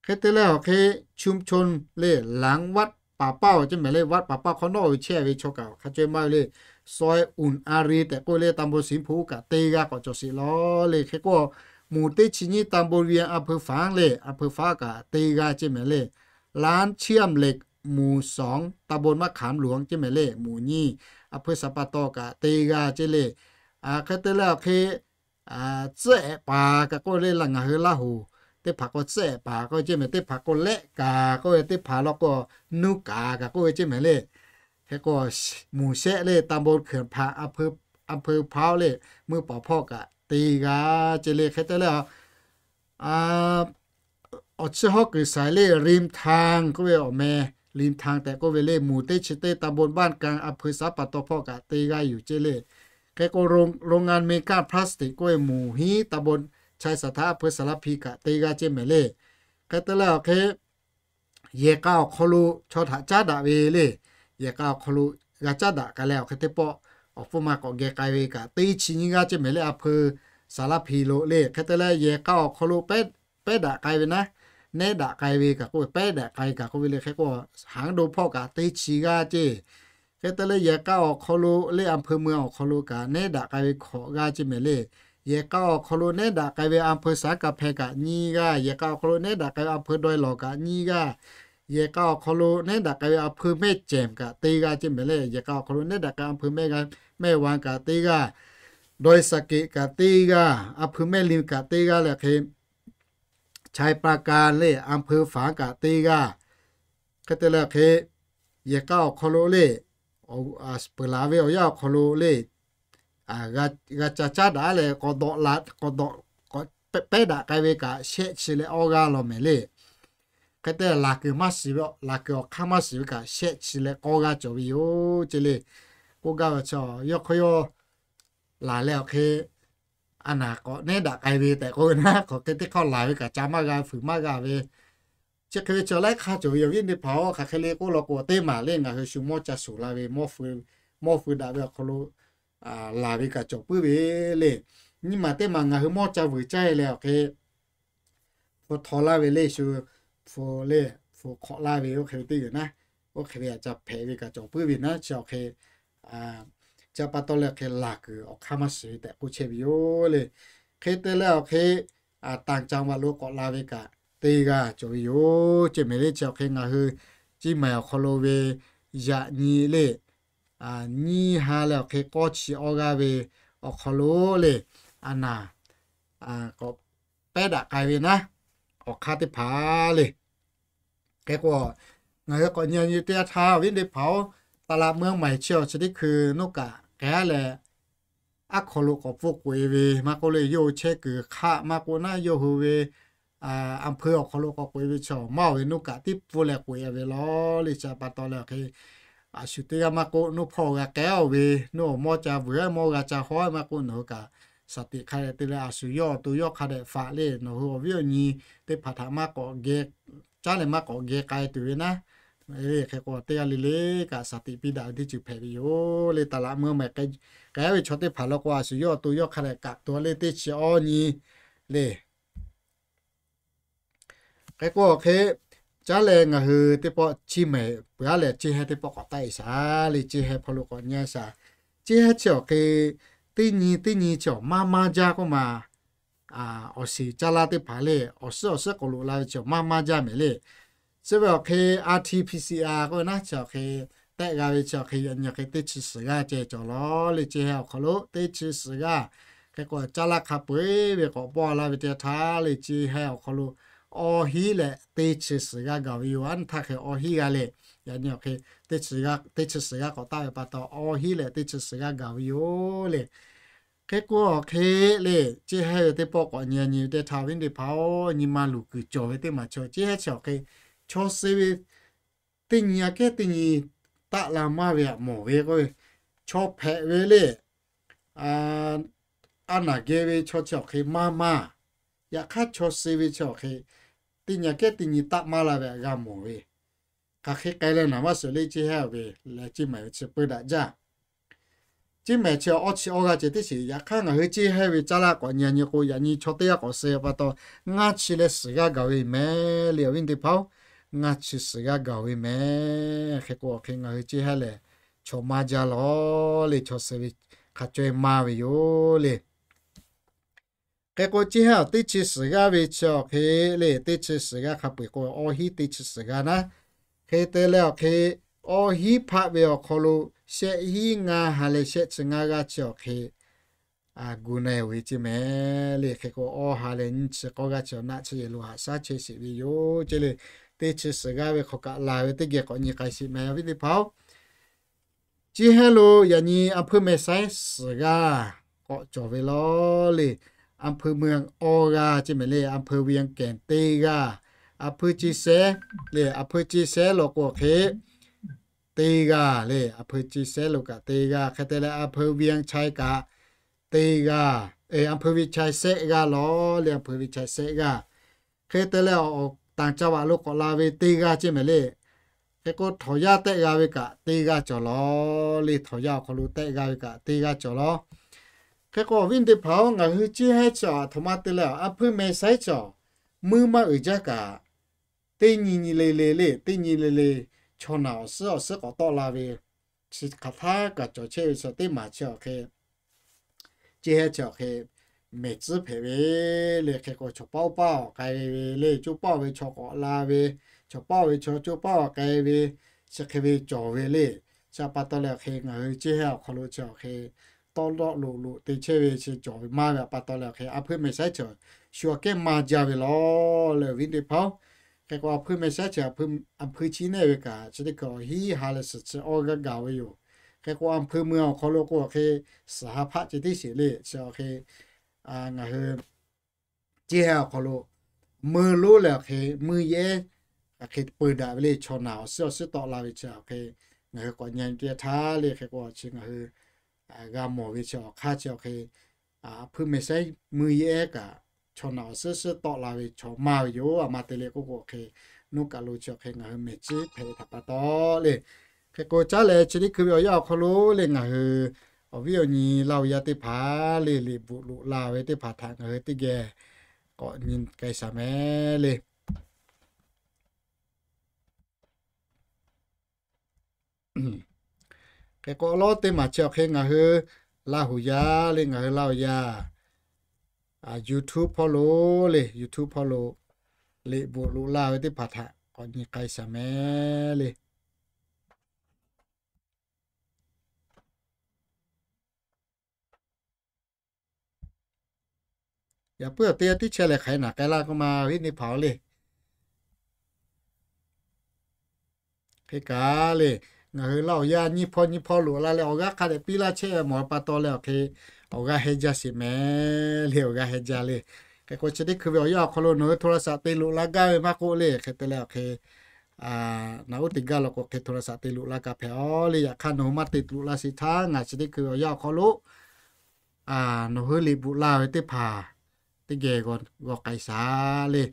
Hk'e te leh awˬ hk'e ชุมชน le, หลังวัดป่าเป้า ceˇ mehˍ le, วัดป่าเป้า hk'awꞈ nawˉ ve chehˇ ve chaw kaꞈ hk'a chaweh maˇ ve le. ซอยอุ่นอารี tehꞈ k'oˆ le, ตำบลศรีชมพู kaꞈ te g'aˇ k'awꞈ cawˬ sheˍ lawˬ le. Hk'e k'o, หมู่ teˇ chi nyiˇ ตำบลเวียง อำเภอฝาง le, อำเภอฝาง kaꞈ te g'aˇ ceˇ mehˍ le. ร้านเชื่อมเหล็ก หมู่สอง ตำบลมะขามหลวง ceˇ mehˍ le, หมู่ nyiˇ อำเภอสันป่าตอง kaꞈ te g'aˇ ceˇ le. Hk'e te leh awˬ hk'e, tcuhˉ ehˍ paˍ kaꞈ k'oˆ ve le, ngaˬ hui Laˇ huˍ teˇ hpaˍ k'o tcuhˉ ehˍ paˍ k'oˆ ve ceˇ mehˍ, teˇ hpaˍ k'o lehˆ kaˍ k'oˆ ve, teˇ hpaˍ law k'o nuˇ kaˍ kaꞈ k'oˆ ve ceˇ mehˍ le. Hk'e k'o, หมู่ shehˆ le, ตำบลเขื่อนผัก อำเภอพร้าว le, mvuhˇ paˍ hpawˇ kaꞈ te g'aˇ ceˇ le. Hk'e te leh awˬ chi hawˉ kuiˬ shaiˍ le, ริมทาง k'oˆ ve awˬ meh, ริมทาง tehꞈ k'oˆ ve le, หมู่ teˇ chi teˇ ตำบลบ้านกลาง อำเภอสันป่าตอง hpawˇ kaꞈ te g'aˇ yoˬ ceˇ le. Hk'e k'o, โรงงานเมก้าพลาสติก k'oˆ ve หมู่ hiˉ ตำบลไชยสถา อำเภอสารพี kaꞈ te g'aˇ ceˇ mehˍ le. Hk'e te leh awˬ hk'e, yehˬ k'a awˬ hk'aw lo chaw htaꞈ caˉ daꞈ ve le. Yehˬ k'a awˬ hk'aw lo g'a caˉ daꞈ k'ai leh awˬ hk'e teˇ pawˆ awˬ hpfuhˇ ma k'awꞈ geh k'ai ve kaꞈ teˇ chi nyiˇ g'aˇ ceˇ mehˍ le, อำเภอสารพี lo le. Hk'e te leh yehˬ k'a awˬ hk'aw lo pehˉ daꞈ k'ai ve naˉ, nehˉ daꞈ k'ai ve kaꞈ k'oˆ ve, pehˉ daꞈ k'ai kaꞈ k'oˆ ve le. Hk'e k'o, haˉ do hpawˇ kaꞈ teˇ chi g'aˇ ceˇ. Hk'e te leh yehˬ k'a awˬ hk'aw lo le, อำเภอเมือง awˬ hk'aw lo kaꞈ nehˉ daꞈ k'ai ve hkawꞈ g'aˇ ceˇ mehˍ le. Yehˬ k'a awˬ hk'aw lo nehˉ daꞈ k'ai ve อำเภอสันกำแพง kaꞈ nyiˇ g'aˇ, yehˬ k'a awˬ hk'aw lo nehˉ daꞈ k'ai ve อำเภอดอยหล่อ kaꞈ nyiˇ g'aˇ, yehˬ k'a awˬ hk'aw lo nehˉ daꞈ k'ai ve อำเภอแม่แจ่ม kaꞈ teˇ g'aˇ ceˇ mehˍ le. Yehˬ k'a awˬ hk'aw lo nehˉ daꞈ k'ai อำเภอแม่แจ่ม แม่วาง kaꞈ teˇ g'aˇ, ดอยสะเก็ด kaꞈ teˇ g'aˇ, อำเภอแม่ริม kaꞈ teˇ g'aˇ leh hk'e, ชัยปราการ le, อำเภอฝาง kaꞈ teˇ g'aˇ. Hk'e te leh hk'e, yehˬ k'a awˬ hk'aw lo le, peuˬ laˬ ve awˬ yanˇ awˬ hk'aw lo le, g'a ca caˉ daꞈ leh k'awꞈ dawꞈ la, k'awꞈ dawꞈ, k'awꞈ pehˉ daꞈ k'ai ve kaꞈ shehˆ chi leh awˇ g'aˇ law mehˍ le. Hk'e te laˬ kuiˬ maˇ shiˍ ve, laˬ kuiˬ awˬ hk'aˇ maˇ shiˍ ve kaꞈ shehˆ chi leh k'awˇ g'aˇ cawˬ ve yoˬ ce le. K'oˆ gaˇ ve chi yawˇ hk'aw yawˇ laˬ leh awˬ hk'e a naˍ k'awꞈ nehˉ daꞈ k'ai ve tehꞈ k'oˆ ve naˉ, k'awꞈ hk'e teˇ hk'aˇ laˬ ve kaꞈ ca maˇ g'a, fuiˍ maˇ g'a ve chi hk'e ve chi laiˉ hk'aˇ cawˬ ve yoˬ. Awˬ viˉ teˇ hpaˍ-oˬ, hk'aˬ hk'e le k'oˆ law k'o teˇ maˬ le ngaˬ hui shu mawˇ ca shoˍ la ve, mawˇ feu daꞈ ve awˬ hk'aw lo laˬ ve kaꞈ cawˬ puiˉ ve le. Nyiˇ maˬ teˇ maˬ ngaˬ hui mawˇ ca vuiˬ caˇ e leh awˬ hk'e hpu htaw laˇ ve le shu, hpu le, hpu hk'awꞈ laˇ ve oˇ hk'e ve teˇ g'uiˬ naˉ, oˇ hk'e ve aꞈ ca hpehꞈ ve kaꞈ cawˬ puiˉ ve naˉ chi awˬ hk'e chi pa taw leh awˬ hk'e laˬ kuiˬ awˬ hk'aˇ maˇ shiˍ ve tehꞈ k'oˆ chehˇ ve yoˬ le. Hk'e te leh awˬ hk'e tanˍ caˍ vaꞈ lo k'awꞈ la ve kaꞈ teˇ g'aˇ cawˬ ve yoˬ ce mehˍ le. Chi awˬ hk'e ngaˬ hui Ciˇ mehˍ awˬ hk'aw lo ve yaꞈ nyi le nyiˇ ha leh awˬ hk'e k'awˇ chi awˇ g'aˇ ve awˬ hk'aw lo le a naˍ k'awꞈ pehˉ daꞈ k'ai ve naˉ, awˬ hk'aˇ teˇ hpaˍ le. Hk'e k'o, ngaˬ hui k'awꞈ nyi nyi teˇ yanˇ htaˇ awˬ viˉ teˇ hpaˍ-oˬ, ตลาดเมืองใหม่ chi awˬ chi teˇ hkui nuˇ kaꞈ k'ehˉ leh, aˉ hk'aw lo k'awꞈ pfuhˇ k'oꞈ-e ve maˇ k'oˆ le, yawˇ hui chehˇ kuiˬ hk'aˆ maˇ k'oˆ naˉ, yawˇ hui ve a hpu awˬ hk'aw lo k'awꞈ k'oꞈ-e ve chi maˇ oˬ ve nuˇ kaꞈ tiˉ pfuhˇ leh k'oꞈ-e ve law le. Chi pa taw leh awˬ hk'e a shu teˇ g'aˇ maˇ k'oˆ, nuˇ hpawˇ g'a k'ehˉ-oˬ ve, nuˇ awˬ mawˇ ca vuiˬ-a, mawˇ g'a ca hawˉ-a maˇ k'oˆ, nawˬ hui kaꞈ shaˍ tiꞈ hk'a dehꞈ te leh a shu yawˇ awˬ to yawˇ hk'a dehꞈ faꞈ le, nawˬ hui awˬ viˉ awˬ nyi teˇ hpaˍ htaꞈ maˇ k'awꞈ geh caˉ leh maˇ k'awꞈ geh k'ai tuˬ ve naˉ. Hk'e k'o teˇ g'aˇ le le kaꞈ shaˍ tiꞈ piˇ daꞈ ve teˇ ceuˬ hpehꞈ ve yoˬ le. ตลาดเมืองใหม่ k'ehˉ ve chaw teˇ hpaˍ law k'o a shu yawˇ awˬ to yawˇ hk'a dehꞈ kaꞈ tuˬ le teˇ chi awˇ nyi le. Hk'e k'o awˬ hk'e caˉ leh ngaˬ hui teˇ pawˆ Ciˇ mehˍ peuˬ-a leh Ciˇ hehˇ teˇ pawˆ k'awꞈ taˆ-e shaˍ le. Ciˇ hehˇ hpawˇ lo k'awꞈ nyi-a shaˍ. Ciˇ hehˇ chi awˬ hk'e teˇ nyi teˇ nyi chi awˬ maˇ maˇ jaˇ k'oˆ ma, awˬ shiˍ caˇ laˇ teˇ hpaˍ le, awˬ suhˉ awˬ suhˉ k'awꞈ loꞈ la ve chi awˬ maˇ maˇ jaˇ mehˍ le. Chi ve awˬ hk'e RT-PCR k'oˆ ve naˉ chi awˬ hk'e tehˆ g'a ve chi awˬ hk'e yaꞈ nyi awˬ hk'e teˇ chi suhˍ g'aˇ ceh cawˬ law le. Ciˇ hehˇ awˬ hk'aw lo teˇ chi suhˍ g'aˇ. Hk'e k'o caˇ laˇ hk'a peu-eˬ ve k'awꞈ pawˇ laˇ ve teˇ yanˇ htaˇ le Ciˇ hehˇ awˬ hk'aw lo awˇ hinˉ leh teˇ chi suhˍ g'aˇ gaˬ ve yoˬ. A nyi htaˇ hk'e awˇ hinˉ g'aˇ le, yaꞈ nyi awˬ hk'e teˇ chi suhˍ g'aˇ k'awꞈ taˆ ve pa taw awˇ hinˉ leh teˇ chi suhˍ g'aˇ gaˬ ve yoˬ le. Hk'e k'o awˬ hk'e le Ciˇ hehˇ ve teˇ pawˆ k'awꞈ nyi nyi ve teˇ htaˇ awˬ viˉ teˇ hpaˍ-oˬ, nyi ma luˬ kuiˬ cawˬ ve teˇ maˬ chaw Ciˇ hehˇ chi awˬ hk'e chaw suh ve teˇ nyi aꞈ kehˉ teˇ nyi taˆ la maˇ ve aꞈ mawˬ ve k'o, chaw hpehꞈ ve le a naˍ geh ve chaw chi awˬ hk'e maˇ maˇ, yaꞈ hk'aˇ chaw suh ve chi awˬ hk'e teˇ nyi aꞈ kehˉ teˇ nyi taˆ maˇ la ve aꞈ g'a mawˬ ve, hk'aˬ hk'e k'ai leh naˍ maˇ suhˍ le Ciˇ hehˇ ve leh Ciˇ mehˍ ve chi peu daꞈ jaˇ. Ciˇ mehˍ chi awˇ chi awˇ g'aˇ ceh teˇ shiˍ. Yaꞈ hk'aˇ ngaˬ hui Ciˇ hehˇ ve caˇ laˇ k'awꞈ nyi nyi k'o yaꞈ nyi chaw teˇ g'aˇ k'awꞈ suh pa taw ngaˇ chi leh suhˍ g'aˇ gaˬ ve mehˍ le. Awˬ viˉ teˇ hpaˍ-oˬ, ngaˇ chi suhˍ g'aˇ gaˬ ve mehˍ. Hk'e k'o awˬ hk'e ngaˬ hui Ciˇ hehˇ lehˬ chaw maˇ jaˇ law le, chaw suh ve hk'a caweh maˇ ve yoˬ le. Hk'e k'o Ciˇ hehˇ awˬ teˇ chi suhˍ g'aˇ ve chi awˬ hk'e le, teˇ chi suhˍ g'aˇ hk'a peu-eˬ k'o awˇ hinˉ teˇ chi suhˍ g'aˇ naˉ. Hk'e te leh awˬ hk'e awˇ hinˉ hpaˆ ve awˬ hk'aw lo shehˆ hinˉ ngaˇ ha leh shehˆ chi ngaˇ g'aˇ chi awˬ hk'e gu na-e ve Ciˇ mehˍ le. Hk'e k'o awˇ ha leh nyiˇ chi k'awˇ g'aˇ chi awˬ naˆ chi yehˬ lo haꞈ shaˉ chehˇ sheˍ ve yoˬ ce le. Teˇ chi suhˍ g'aˇ ve hk'aw kaꞈ laˬ ve teˇ geh k'awꞈ nyi k'ai sheˍ mehˍ awˬ viˉ teˇ hpaˍ-oˬ. Ciˇ hehˇ lo yaꞈ nyi a hpuiˇ meh saiˉ suhˍ g'aˇ k'awꞈ cawˬ ve law le. A hpuiˇ meh awˇ g'aˇ ce mehˍ le, a hpuiˇ เวียงแก่น teˇ g'aˇ, a hpuiˇ Ciˇ sehˉ le, a hpuiˇ Ciˇ sehˉ lo k'o hk'e teˇ g'aˇ le, a hpuiˇ Ciˇ sehˉ lo kaꞈ teˇ g'aˇ. Hk'e te leh a hpuiˇ เวียงชัย kaꞈ teˇ g'aˇ, a hpuiˇ เวียงชัย sehˆ g'aˇ law le, a hpuiˇ เวียงชัย sehˆ g'aˇ. Hk'e te leh awˬ tanˍ ca vaꞈ lo k'awꞈ la ve teˇ g'aˇ ce mehˍ le. Hk'e k'o htawnˍ yaˇ tehˆ g'a ve kaꞈ teˇ g'aˇ cawˬ law le, htawnˍ yaˇ awˬ hk'aw lo tehˆ g'a ve kaꞈ teˇ g'aˇ cawˬ law. Hk'e k'o awˬ viˉ teˇ hpaˍ-oˬ, ngaˬ hui Ciˇ hehˇ chi a htoꞈ ma te leh a hpuiˇ meh saiˉ chi muˇ maˇ uiˍ jaˇ kaꞈ teˇ nyi nyi le le le, teˇ nyi le le chaw naˬ awˬ suhˉ awˬ suhˉ k'awꞈ tawˆ la ve chi hk'aˬ htaˇ kaꞈ cawˬ chehˇ ve chi teˇ maˬ chi awˬ hk'e Ciˇ hehˇ chi awˬ hk'e mehˬ tcuhˉ hpehꞈ ve le. Hk'e k'o chaw paˉ oˇ paˉ awˬ k'ai ve le, coˇ paˉ oˇ ve chaw k'awꞈ la ve, chaw paˉ oˇ ve chaw coˇ paˉ awˬ k'ai ve, chi hk'e ve cawˬ ve le. Chi pa taw leh awˬ hk'e ngaˬ hui Ciˇ hehˇ awˬ hk'aw lo chi awˬ hk'e tawˆ dawˆ loꞈ loꞈ te chehˇ ve chi cawˬ ve maˇ ve pa taw leh awˬ hk'e a hpuiˇ meh saiˉ chi shu aꞈ kehˉ maˇ jaˇ ve law le awˬ viˉ teˇ hpaˍ-oˬ. Hk'e k'o a hpuiˇ meh saiˉ chi a hpuiˇ chi nehˆ ve kaꞈ chi teˇ hkui awˬ hinˉ ha leh suhˍ chi awˇ g'aˇ gaˬ ve yoˬ. Hk'e k'o a hpuiˇ meh awˬ hk'aw lo k'o awˬ hk'e suhˍ ha hpaˆ ceh teˇ sheˍ le, chi awˬ hk'e ngaˬ hui Chi hk'e awˬ hk'aw lo mui lonˉ leh awˬ hk'e mui yehˉ hk'aˬ hk'e peu daꞈ ve le. Chaw naˬ awˬ suhˉ awˬ suhˉ tawˆ la ve chi awˬ hk'e ngaˬ hui k'awꞈ nyi teˇ htaˇ le. Hk'e k'o chi ngaˬ hui g'a mawˬ ve chi awˬ hk'aˇ chi awˬ hk'e, a hpui mehˬ shaiˉ mui yehˉ kaꞈ chaw naˬ awˬ suhˉ suhˉ tawˆ la ve chaw maˇ ve yoˬ. A ma te le k'oˆ k'o hk'e, nuˇ kaˬ lo chi awˬ hk'e ngaˬ hui mehˬ ciˉ hpehꞈ ve htaꞈ pa taw le. Hk'e k'o caˉ leh chi teˇ hkui ve awˬ yanˇ awˬ hk'aw lo le ngaˬ hui awˬ viˉ awˬ nyi Laˇ huˍ yaˇ teˇ hpaˍ le liꞈ bvuhꞈ loꞈ la ve teˇ hpaˍ htaꞈ ngaˬ hui teˇ geh k'awꞈ nyi k'ai shaˍ mehˍ le. Hk'e k'o awˬ lawn teˇ maˬ chi awˬ hk'e ngaˬ hui Laˇ huˍ yaˇ le ngaˬ hui Laˇ huˍ yaˇ YouTube hpawˇ lo le YouTube hpawˇ lo liꞈ bvuhꞈ loꞈ la ve teˇ hpaˍ htaꞈ k'awꞈ nyi k'ai shaˍ mehˍ le. Yaꞈ puiˉ awˬ teˇ yanˇ tiˉ chehˇ leh hk'aˬ hk'e naˬ k'ai laˇ k'oˆ ma viˉ nyi hpaˍ-oˬ le. Hk'e kaꞈ le, ngaˬ hui Laˇ huˍ yaˇ nyiˇ hpawˇ nyiˇ hpawˇ loꞈ la leh awˬ g'aˇ hk'a dehꞈ piˇ laˇ chehˇ ve mawˬ pa taw leh awˬ hk'e awˬ g'aˇ heh jaˇ sheˍ mehˍ le, awˬ g'aˇ heh jaˇ le. Hk'e k'o chi teˇ hkui ve awˬ yanˇ awˬ hk'aw lo nawˬ hui โทรศัพท์ te loꞈ la gaˇ ve maˇ k'oˆ le. Hk'e te leh awˬ hk'e naˬ uˉ te gaˇ law k'o hk'e โทรศัพท์ te loꞈ la kaꞈ hpehꞈ-oˬ le. Yaꞈ hk'aˇ nawˬ hui maˇ te loꞈ la sheˍ htaˇ ngaˬ chi teˇ hkui ve awˬ yanˇ awˬ hk'aw lo nawˬ hui liꞈ bvuhꞈ la ve teˇ hpaˍ teˇ geh g'aw k'ai shaˍ le.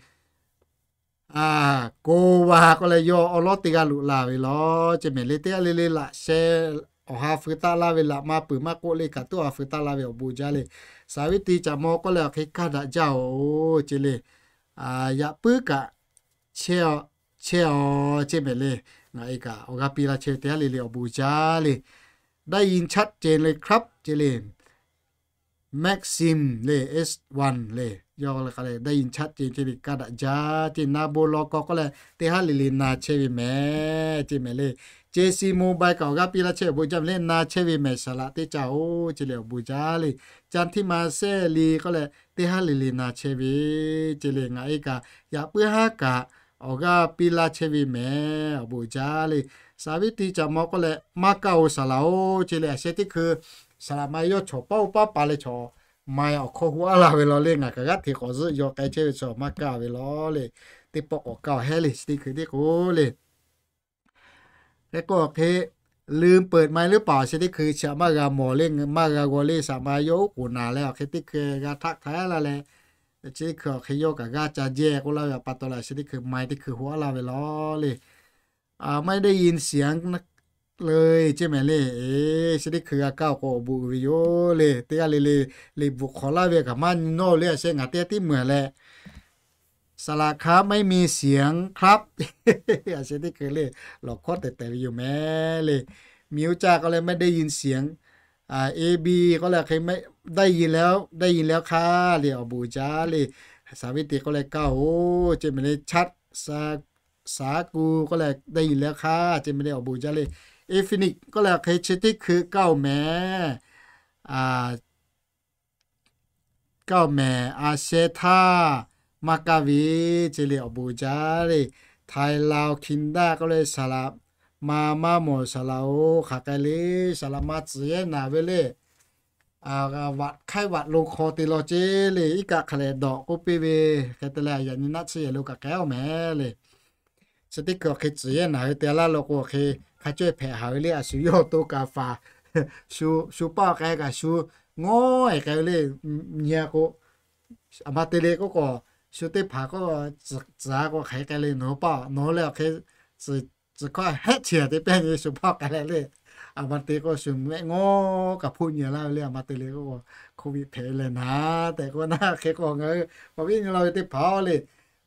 Ko va k'oˆ leh yawˇ awˬ lawn teˇ g'aˇ loꞈ la ve law ceˇ mehˍ le. Teˇ g'aˇ le le laꞈ sheh awˬ ha feu taˆ laˇ ve laꞈ ma peuˬ maˇ k'oˆ le, kaꞈ tuˉ awˬ ha feu taˆ laˇ ve awˬ bon jaˇ le. Saˍviˆ tiˇ caꞈ maw k'oˆ leh awˬ hk'e kaˇ daꞈ jaˇ-oˬ ceˇ le. Yaꞈ puiˉ kaꞈ chehˇ-a, chehˇ-aw ceˇ mehˍ le. Ngaˬ e kaꞈ awˬ g'aˇ piˇ laˇ chehˇ ve teˇ g'aˇ le le awˬ bon jaˇ le. ได้ยินชัดเจนเลยครับ ceˇ le. Maxim le, S one le, yawˇ leh k'a leh ได้ยินชัดเจน ceˇ le, kaˇ daꞈ jaˇ ceˇ. Na bon law kaw k'oˆ leh teˇ haˉ le le na chehˇ ve mehˍ ceˇ mehˍ le. JC Mobile kaꞈ awˬ g'aˇ piˇ laˇ chehˇ awˬ bon jaˇ mehˍ le, na chehˇ ve mehˍ saˍlaꞈ teˇ ca-oˬ ceˇ le, awˬ bon jaˇ le. Ca htiˇ ma sehˇ le k'oˆ leh teˇ haˉ le le na chehˇ ve ceˇ le. Ngaˬ e kaꞈ yaꞈ puiˉ haˉ kaꞈ awˬ g'aˇ piˇ laˇ chehˇ ve mehˍ, awˬ bon jaˇ le. Saˍviˆ tiˇ caꞈ maw k'oˆ leh maˇ kaˇ-oˬ saˍlaꞈ-oˬ ceˇ le. Aˬ sheh teˇ hkui saˍlaꞈ ma yawˇ chawˬ paˉ oˇ paˉ pa leh chawˬ ma awˬ hkawˇ hu aˉ la ve law le. Ngaˬ kaꞈ g'aˇ hteꞈ k'awꞈ zuhˆ yaw k'ai chehˇ ve chaw maˇ kaˇ ve law le. Teˇ pawˆ k'awꞈ kaˇ-oˬ hehˉ le, chi teˇ hkui teˇ k'o le. Hk'e k'o hk'e, ลืมเปิดไมค์หรือเปล่า chi teˇ hkui chi htaꞈ maˇ g'a mawˬ le, maˇ g'a g'aw le. Saˍlaꞈ ma yawˇ oˉ k'oˍ naˍ leh awˬ hk'e teˇ hkui g'a htaˆ htaˇ laˇ leh, chi teˇ hkui awˬ hk'e yawˇ kaꞈ g'aˇ ca jehˇ k'oˆ laˇ ve pa taw leh, chi teˇ hkui ไมค์ teˇ hkui hu aˉ la ve law le. A, ไม่ได้ยินเสียงเลย ceˇ mehˍ le. Chi teˇ hkui g'a kaˇ-oˬ k'o awˬ bon uiˍ ve yoˬ le. Teˇ g'aˇ le le liꞈ bvuhꞈ hk'awꞈ laˇ ve kaꞈ maˇ nyi nawˇ le. Aˬ sheh ngaˬ teˇ g'aˇ tiˉ meuˬ leh, saˍlaꞈ ครับ ไม่มีเสียงครับ aˬ sheh teˇ hkui le lawˬ hkawˉ tehˬ tehˬ ve yoˬ mehˍ le. Miˬ uˇ caˇ k'oˆ leh ไม่ได้ยินเสียง A, A B k'oˆ leh hk'e ได้ยินแล้ว ได้ยินแล้วค่ะ le, awˬ bon jaˇ le. Saˍviˆ tiˇ k'oˆ leh kaˇ-oˬ ceˇ mehˍ le. Chaˆ, saˍ, saˍ ku k'oˆ leh ได้ยินแล้วค่ะ ceˇ mehˍ le, awˬ bon jaˇ le. Infinix k'oˆ leh hk'e chi teˇ hkui kaˇ-oˬ mehˍ. Kaˇ-oˬ mehˍ, aˬ sheh htaˇ maˇ kaˇ ve ceˇ le, awˬ bon jaˇ le. Htaiˍ laˬ hkiˬ daˇ k'oˆ leh saˍlaꞈ ma maˇ mawˬ saˍlaꞈ-oˬ, hk'aˬ k'ai le. Saˍlaꞈ ma tcuhˍ yehˇ naˍ ve le. Vaꞈ hk'aiˉ vaꞈ lo hk'aw te law ceˇ le, iˉ kaˆ hk'a lehˬ dawꞈ k'oˆ piˇ ve. Hk'e te leh yaꞈ nyi naˆ tsuhˇ yehˬ lo kaꞈ k'ai-oˬ mehˍ le. Chi teˇ hkui awˬ hk'e tcuhˍ yehˇ naˍ ve te laˇ lo k'o hk'e hk'a cawehˇ hpehꞈ haˍ ve le. A shu yawˇ to kaꞈ faˍ, shu paˆ k'ai kaꞈ shu ngawˉ-e k'ai ve le. Nyi-a k'o, aˬ ma te le k'oˆ k'o, shu teˇ hpaˍ k'o, tcuhˍ-a k'o hk'aˬ hk'e k'ai le, nawˬ hui paˆ nawˬ hui leh awˬ hk'e tcuhˍ hkawˇ hehˆ chi-a te pehˇ nyi shu paˆ k'ai leh le. Aˬ ma te k'o shu mehˆ ngawˉ kaꞈ hpoˆ nyi laˇ ve le. Aˬ ma te le k'oˆ k'o, โควิด hpehꞈ leh naˍ tehꞈ k'oˆ na hk'e k'o ngaˬ hui awˬ viˉ nyi laˇ ve teˇ hpaˍ-oˬ le,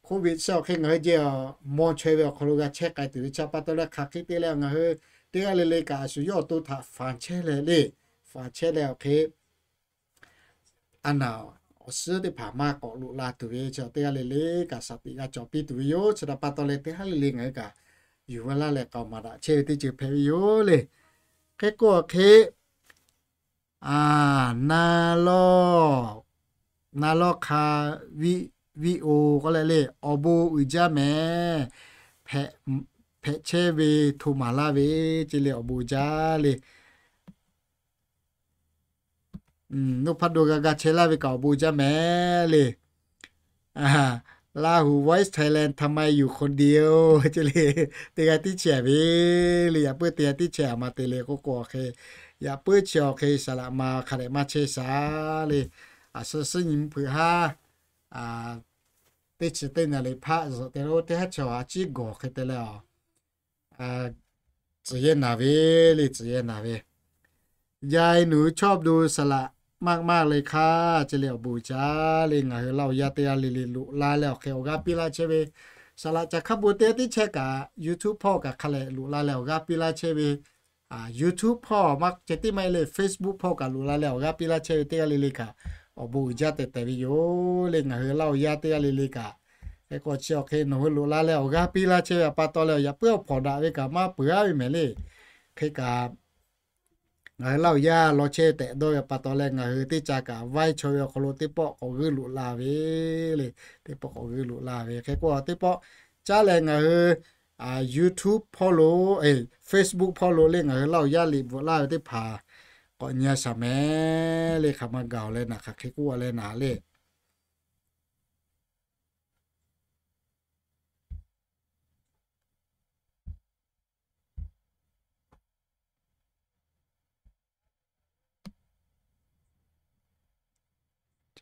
โควิด chi awˬ hk'e ngaˬ hui jehˬ mawˇ chaweh ve awˬ hk'aw lo g'a chehˇ k'ai tuˬ ve chi pa taw leh hk'aˬ hk'e te leh ngaˬ hui teˇ g'aˇ le le kaꞈ a shu yawˇ awˬ to htaꞈ fanˍ chehˇ leh le, fanˍ chehˇ leh awˬ hk'e a naˍ awˬ suhˉ teˇ hpaˍ maˇ k'awꞈ loꞈ la tuˬ ve chi teˇ g'aˇ le le kaꞈ shaˍ tiꞈ g'a cawˬ piˇ tuˬ ve yoˬ. Chi htaꞈ pa taw leh teˇ haˉ le le ngaˬ hui kaꞈ yuˬ ve laˇ leh k'aoˍ maˍ daꞈ chehˇ ve teˇ ceuˬ hpehꞈ ve yoˬ le. Hk'e k'o hk'e, a, na lawˇ, na lawˇ hk'a viˆ, viˆ-oˬ k'oˆ leh le, awˬ bon uiˍ jaˇ mehˍ. Hpehꞈ chehˇ ve hto maˍ laˇ ve ceˇ le, awˬ bon jaˇ le. Nuˇ hpaˇ do g'a ga chehˇ laˇ ve kaꞈ awˬ bon jaˇ mehˍ le. Lahu Voice Thailand ทำไมอยู่คนเดียว ce le, teˇ g'aˇ tiˉ chehˇ ve le, yaꞈ puiˉ teˇ g'aˇ tiˉ chehˇ a ma te le k'oˆ k'o awˬ hk'e, yaꞈ puiˉ chi awˬ hk'e saˍ laꞈ ma hk'a dehꞈ maˇ chehˇ shaˍ le. A suh suhˉ nyi mvuhˇ hpeuꞈ haˉ, teˇ chi teˇ na le hpaˆ zuhꞈ te lo teˇ haˉ chi a ciˉ gawˬ hk'e te leh a tcuhˬ yehˇ naˍ ve le, tcuhˬ yehˇ naˍ ve. Yaꞈ nyi nawˬ hui chawˇ du saˍ laꞈ maˇ maˇ le hk'aˇ ce le, awˬ bon uiˍ jaˇ le. Ngaˬ hui laˇ awˬ yaˇ teˇ g'aˇ le le loꞈ la leh awˬ hk'e awˬ g'aˇ piˇ laˇ chehˇ ve, saˍ laꞈ caˬ hk'a bon teˇ g'aˇ tiˉ chehˇ kaꞈ YouTube hpawˇ kaꞈ hk'a leh loꞈ la leh awˬ g'aˇ piˇ laˇ chehˇ ve, YouTube hpawˇ maˇ ceh tiˉ maˇ heˆ le, Facebook hpawˇ kaꞈ loꞈ la leh awˬ g'aˇ piˇ laˇ chehˇ ve teˇ g'aˇ le le kaꞈ awˬ bon uiˍ jaˇ tehꞈ tehꞈ ve yoˬ le. Ngaˬ hui laˇ awˬ yaˇ teˇ g'aˇ le le kaꞈ hk'e k'o chi awˬ hk'e nawˬ hui loꞈ la leh awˬ g'aˇ piˇ laˇ chehˇ ve a pa taw leh yaꞈ puiˉ awˬ hpawnˬ daꞈ ve kaꞈ maˇ peuˬ aˉ ve mehˍ le. Hk'e kaꞈ ngaˬ hui laˇ awˬ yaˇ law chehˇ tehꞈ dawˇ ve a pa taw leh ngaˬ hui teˇ ca kaꞈ vaiˇ chaw ve awˬ hk'aw lo teˇ pawˆ k'awꞈ g'euˆ loꞈ la ve le, teˇ pawˆ k'awꞈ g'euˆ loꞈ la ve. Hk'e k'o teˇ pawˆ caˉ leh ngaˬ hui YouTube hpawˇ lo, Facebook hpawˇ lo le ngaˬ hui laˇ awˬ yaˇ liꞈ bvuhꞈ laˇ ve teˇ hpaˍ k'awꞈ nyi a shaˍ mehˍ le. Hk'aˬ ma gaˬ awˬ leh naˍ, hk'aˬ hk'e k'oˆ a leh naˍ le.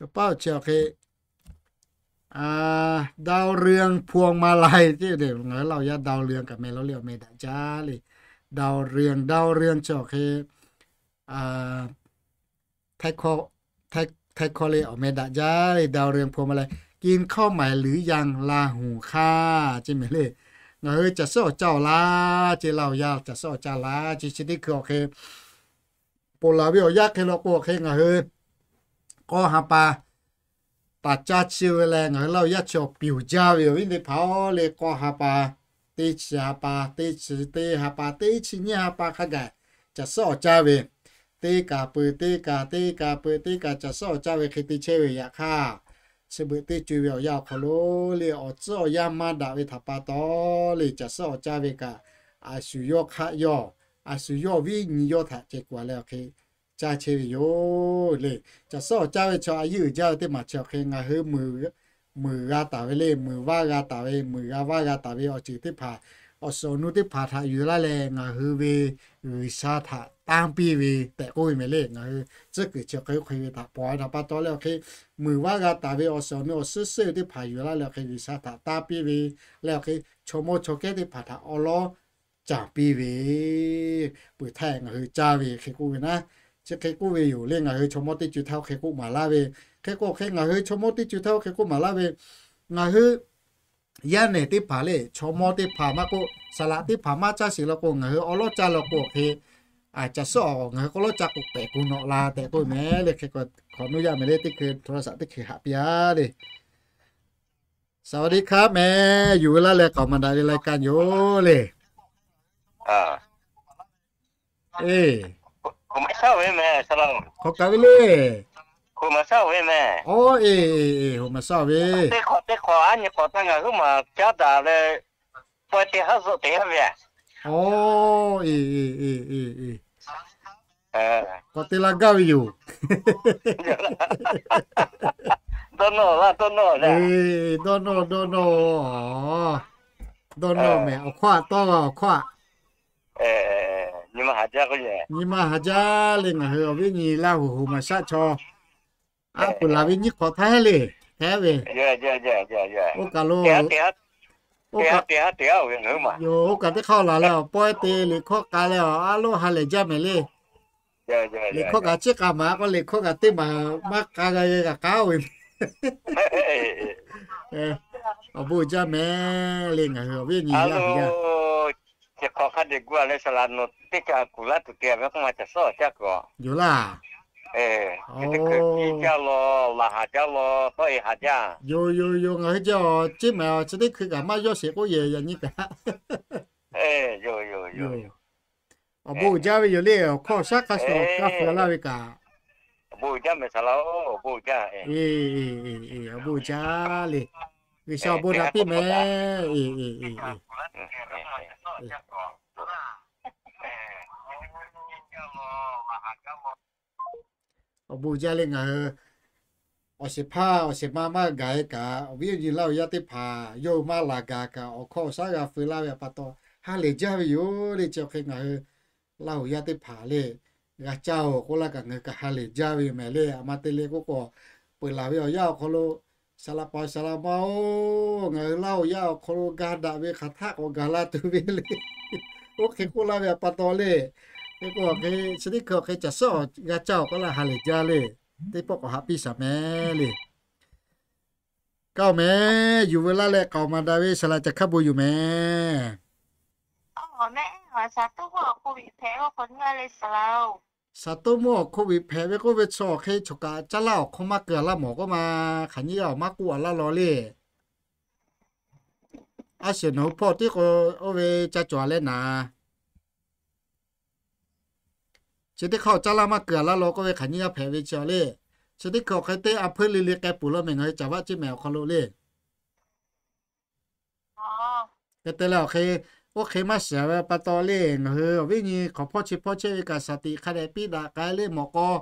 Chaw paˉ awˬ chi awˬ hk'e ดาวเรือง พวงมาลัย ce le, ngaˬ hui laˇ awˬ yaˇ ดาวเรือง kaꞈ meh lo le awˬ meh daꞈ jaˇ le. ดาวเรือง ดาวเรือง chi awˬ hk'e htaiˇ hkawˇ le awˬ meh daꞈ jaˇ le, ดาวเรือง พวงมาลัย กินข้าวใหม่หรือยัง Lahu hk'aˇ ce mehˍ le. Ngaˬ hui caˬ suhˉ awˬ caˇ awˬ laˇ ce, laˇ awˬ yaˇ caˬ suhˉ awˬ caˇ laˇ ce. Chi teˇ hkui awˬ hk'e ponˬ laˬ ve awˬ yanˇ hk'e law k'o awˬ hk'e ngaˬ hui k'aw ha pa taˍ caˇ chi ve leh ngaˬ hui laˇ awˬ yaˇ chi awˬ piˍ jaˇ ve awˬ viˉ teˇ hpaˍ-oˬ le, k'aw ha pa, teˇ chi ha pa, teˇ chi teˇ ha pa, teˇ chi nyiˇ ha pa hk'a gaˬ caˬ suhˉ awˬ caˇ ve, teˇ kaˬ peuˬ teˇ kaˬ, teˇ kaˬ peuˬ teˇ kaˬ caˬ suhˉ awˬ caˇ ve hk'e te chehˇ ve yaꞈ hk'aˇ, chi beuꞈ teˇ co ve awˬ yanˇ awˬ hk'aw lo le awˬ tcuhˉ awˬ yanˇ maˇ daꞈ ve htaꞈ pa taw le caˬ suhˉ awˬ caˇ ve kaꞈ, a shu yawˇ hk'aˆ yawˇ, a shu yawˇ viˉ nyi yawˇ htaꞈ ceh kuˬ a leh awˬ hk'e caˇ chehˇ ve yoˬ le. Caˬ suhˉ awˬ caˇ ve chaw a yeˇ uiˍ jaˇ ve teˇ maˬ chi awˬ hk'e ngaˬ hui muiˬ g'a taˍ ve le, muiˬ vaˇ g'a taˍ ve, muiˬ g'a vaˇ g'a taˍ ve awˬ ceuˬ teˇ hpaˍ, awˬ suhˍ awˬ nu teˇ hpaˍ htaꞈ yuˬ laˇ leh ngaˬ hui ve G'uiˬsha htaꞈ tanˇ piˇ ve tehꞈ k'oˆ ve mehˍ le. Ngaˬ hui tcuhˉ kuiˬ chi hk'e hk'e ve htaꞈ paw ve htaꞈ pa taw leh awˬ hk'e, muiˬ vaˇ g'a taˍ ve awˬ suhˍ awˬ nu awˬ suhˉ suhˉ ve teˇ hpaˍ yuˬ laˇ leh awˬ hk'e G'uiˬsha htaꞈ tanˇ piˇ ve leh awˬ hk'e, chaw mawˇ chaw kehˉ teˇ hpaˍ htaꞈ awˉ lawˉ canˍ piˇ ve, peuˬ htaˇ ngaˬ hui caˇ ve hk'e k'oˆ ve naˉ, chi hk'e k'oˆ ve yoˬ le. Ngaˬ hui chaw mawˇ teˇ co htaˇ oˇ hk'e k'oˆ maˍ laˇ ve, hk'e k'o hk'e ngaˬ hui chaw mawˇ teˇ co htaˇ oˇ hk'e k'oˆ maˍ laˇ ve, ngaˬ hui yaˇ nehˬ teˇ hpaˍ le chaw mawˇ teˇ hpaˍ maˇ k'oˆ, saˍ laꞈ teˇ hpaˍ maˇ caˇ sheˍ law k'o ngaˬ hui awˉ lawˉ caˇ law k'o hk'e, caˬ suhˉ awˬ ngaˬ hui k'awꞈ lawˉ caˇ k'o pehꞈ k'o nawꞈ la tehꞈ k'oˆ mehˍ le. Hk'e k'o hk'awꞈ nuˇ yaˇ mehˍ le teˇ hkui โทรศัพท์ teˇ hkui haꞈ piˇ a le. สวัสดีครับ mehˍ, yuˬ ve laˇ leh k'aoˍ maˍ daꞈ ve lai ka yoˬ le. Eˬ, hk'aˬ kaˬ ve le. Oˇ, eˬ, eˬ, hoꞈ maˍ shaˉ ve. Oˇ, eˬ, eˬ, eˬ, k'awꞈ te la gaˇ ve yoˬ. Dawˇ nawˇ, dawˇ nawˇ, dawˇ nawˇ, dawˇ nawˇ mehˍ, awˬ hkawˇ a tawˇ g'a awˬ hkawˇ a. Nyi ma haˍ jaˇ le ngaˬ hui awˬ viˉ nyi Laˇ huˍ hoꞈ maˍ shaˆ chaw, a puˍ laˬ ve nyiˇ hk'awꞈ htaˇ heˆ le, heh ve, oˇ kaˬ lo, yoˬ, oˇ kaˬ teˇ hk'aˇ laˬ leh awˬ pawehˇ te liꞈ hkawˇ k'a leh awˬ a loˉ ha lehˬ jaˇ mehˍ le. Liꞈ hkawˇ kaꞈ ciˉ k'a maˍ k'o liꞈ hkawˇ kaꞈ teˇ maˬ maˇ k'a g'a ve kaꞈ k'aˉ ve. Awˬ bon uiˍ jaˇ mehˍ le ngaˬ hui awˬ viˉ nyi Laˇ huˍ yaˇ. Yoˬ laˇ. Yoˬ, yoˬ, yoˬ, ngaˬ hui jaˇ awˬ ciˉ mehˍ awˬ chi teˇ hkui kaꞈ maˇ yawˇ sheˍ k'oˆ yehˬ yaꞈ nyi kaꞈ. Awˬ bon uiˍ jaˇ ve yoˬ le, awˬ hkawˇ shaˉ hk'a shuˍ awˬ kaˇ hpfuh laˇ ve kaꞈ. Awˬ bon uiˍ jaˇ le. G'uiˬsha awˬ bon daꞈ piˇ mehˍ. Awˬ bon uiˍ jaˇ le ngaˬ hui awˬ shehˍ hpaˇ awˬ shehˍ ma maˇ gaˬ-e kaꞈ, awˬ viˉ awˬ nyi Laˇ huˍ yaˇ teˇ hpaˍ yawˇ hui maˇ laˬ gaˬ kaꞈ, awˬ hkawˇ awˬ shaˉ g'a feu laˇ ve pa taw ha lehˬ jaˇ ve yoˬ le. Chi awˬ hk'e ngaˬ hui Laˇ huˍ yaˇ teˇ hpaˍ le, g'a caˇ-oˬ k'oˆ laˇ kaꞈ ngaˬ hui kaꞈ ha lehˬ jaˇ ve yoˬ mehˍ le. A ma te le k'oˆ k'o, peuˬ laˬ ve awˬ yanˇ awˬ hk'aw lo, saˍ laꞈ paˍ saˍ laꞈ ma-oˬ, ngaˬ hui Laˇ huˍ yaˇ awˬ hk'aw lo ga daꞈ ve hk'aˬ htaˆ k'awꞈ gaˬ la tuˬ ve le. Oˇ hk'e k'oˆ laˇ ve pa taw le. Hk'e k'o, chi teˇ hkui awˬ hk'e caˬ suhˉ awˬ g'a caˇ-oˬ k'oˆ laˇ ha lehˬ jaˇ le. Teˇ pawˆ k'awꞈ haꞈ piˇ shaˍ mehˍ le. Kaˇ-oˬ mehˍ, yuˬ veu laˇ leh k'aoˍ maˍ daꞈ ve saˍ laꞈ caˬ hk'a bon yoˬ mehˍ. Saˍ toˆ mvuhˇ awˬ hk'oˆ viꞈ hpehꞈ ve k'oˆ ve chi awˬ hk'e choˬ kaꞈ caˇ laˇ awˬ hk'aw maˇ keu-a laˇ mawˬ k'oˆ ma, hk'aˬ nyiˇ g'aˇ maˇ k'oˆ-a laˇ law le. A shuˍ nawˬ hui hpawˇ tiˉ k'o, oˇ ve ca cawˬ leh naˍ. Chi teˇ hk'aˇ caˇ laˇ maˇ keu-a laˇ law k'oˆ ve hk'aˬ nyiˇ g'aˇ hpehꞈ ve chi le. Chi teˇ hkui awˬ hk'e teˇ a hpeuˇ le le k'ai peuˬ law mehˍ ngaˬ hui caˍ vaˆ ceˇ mehˍ awˬ hk'aw lo le. Hk'e te leh awˬ hk'e, oˇ hk'e maˇ shiˍ ve pa taw le, ngaˬ hui awˬ viˉ nyi hk'awꞈ hpawˇ chi hpawˇ chehˇ ve kaꞈ shaˍ tiꞈ hk'a dehꞈ piˇ daꞈ k'ai le. Mawꞈ k'aw,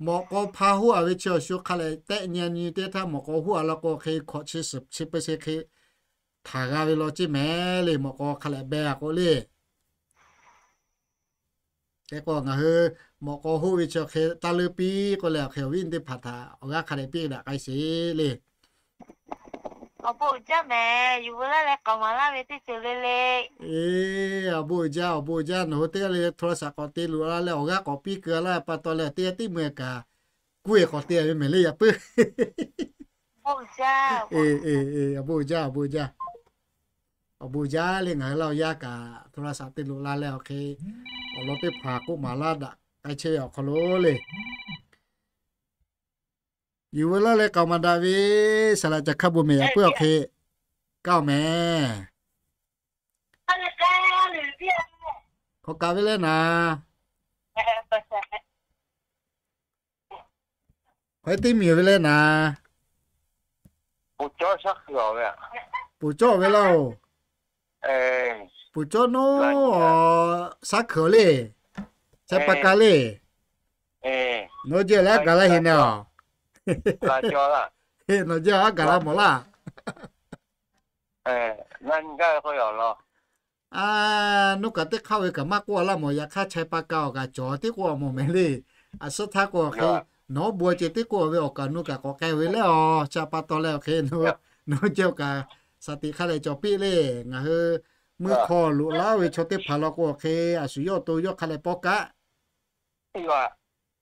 mawꞈ k'aw hpa hoˆ-a ve chi awˬ shu hk'a lehˬ tehˆ nyi nyi teˇ htaˇ mawꞈ k'aw hoˆ-a law k'o hk'e hkawꞈ chi suhˍ chi peuˬ se hk'e htaˍ g'a ve law ceˇ mehˍ le. Mawꞈ k'aw hk'a lehˬ beh-a k'o le. Hk'e k'o ngaˬ hui mawꞈ k'aw hoˆ ve chi awˬ hk'e taˇ leuˉ piˇ k'oˆ leh awˬ hk'e awˬ viˉ teˇ hpaˍ htaꞈ awˬ g'aˇ hk'a dehꞈ piˇ daꞈ k'ai sheˍ le. Awˬ bon uiˍ jaˇ mehˍ, yuˬ veu laˇ leh k'aoˍ maˍ laˇ ve teˇ ceuˬ le le. Eˬ, awˬ bon uiˍ jaˇ, awˬ bon uiˍ jaˇ. Nawˬ hui teˇ g'aˇ le le hto la shaꞈ k'awꞈ te luꞈ la leh awˬ g'aˇ k'awꞈ piˇ keu laˇ pa taw leh teˇ g'aˇ tiˉ meuˇ kaꞈ kuˇ-e k'awꞈ te ve mehˍ le yaꞈ puiˉ. Awˬ bon uiˍ jaˇ, awˬ bon uiˍ jaˇ. Awˬ bon uiˍ jaˇ le. Ngaˬ hui Laˇ huˍ yaˇ kaꞈ hto la shaꞈ te luꞈ la leh awˬ hk'e awˬ lawn teˇ hpaˍ k'oˆ maˍ laˇ daꞈ k'ai chehˇ ve awˬ hk'aw lo le. Yuˬ veu laˇ leh k'aoˍ maˍ daꞈ ve saˍ laꞈ caˬ hk'a bon mehˍ yaꞈ puiˉ awˬ hk'e kaˇ-oˬ mehˍ. Hk'aw kaꞈ ve leh naˍ. Hk'aw teˇ miˬ ve leh naˍ. Pfuhˍ cawˇ ve laˇ-oˬ. Pfuhˍ cawˇ nawˉ, shaˉ hkuiˬ le. Chehˇ pa ka le. Nawˬ jehˇ leh aˉ gaˬ laˇ heˆ naˍ-oˬ. Nawˬ jehˇ aˉ gaˬ la mawˬ laˇ. Nuˇ kaꞈ teˇ hk'aˇ ve kaꞈ maˇ k'oˆ-a laˇ mawˬ. Yaꞈ hk'aˇ chehˇ pa ka awˬ kaꞈ cawˬ tiˉ k'oˆ-a mawˬ mehˍ le. A suhˉ htaˇ k'o awˬ hk'e nawˬ bon ceh tiˉ k'oˆ ve awˬ kaꞈ nawˬ kaꞈ k'awꞈ k'ai ve le. Awˬ chi pa taw leh awˬ hk'e nawˬ jehˇ kaꞈ shaˍ tiꞈ hk'a leh cawˬ piˇ le. Ngaˬ hui meuˇ hk'aw loꞈ laˇ ve chaw teˇ hpaˍ law k'o awˬ hk'e a shu yawˇ to yawˇ hk'a leh pawˇ kaˆ.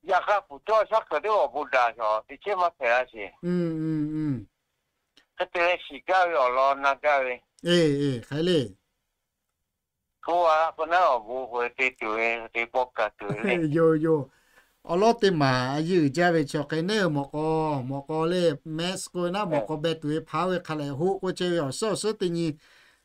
Yaꞈ hk'aˇ pfuhˍ cawˇ shaˉ hkuiˬ teˇ g'aw bon daꞈ shaˍ teˇ chehˇ maˇ hpehꞈ la sheˍ. Hk'e te leh shiˍ gaˇ ve awˬ lawn na gaˇ ve. Hk'e le. K'oˆ a k'o naˉ awˬ bon k'o te tuˬ ve te pawˆ kaˬ tuˬ ve le. Yoˬ yoˬ. Awˬ lawn teˇ maˬ a yeˇ uiˍ jaˇ ve chi awˬ hk'e neˉ mawꞈ k'aw, mawꞈ k'aw le mask k'oˆ ve naˉ mawꞈ k'aw beh tuˬ ve hpaˇ ve hk'a lehˬ hoˆ k'oˆ chehˇ ve awˬ suhˉ awˬ suhˉ teˇ nyi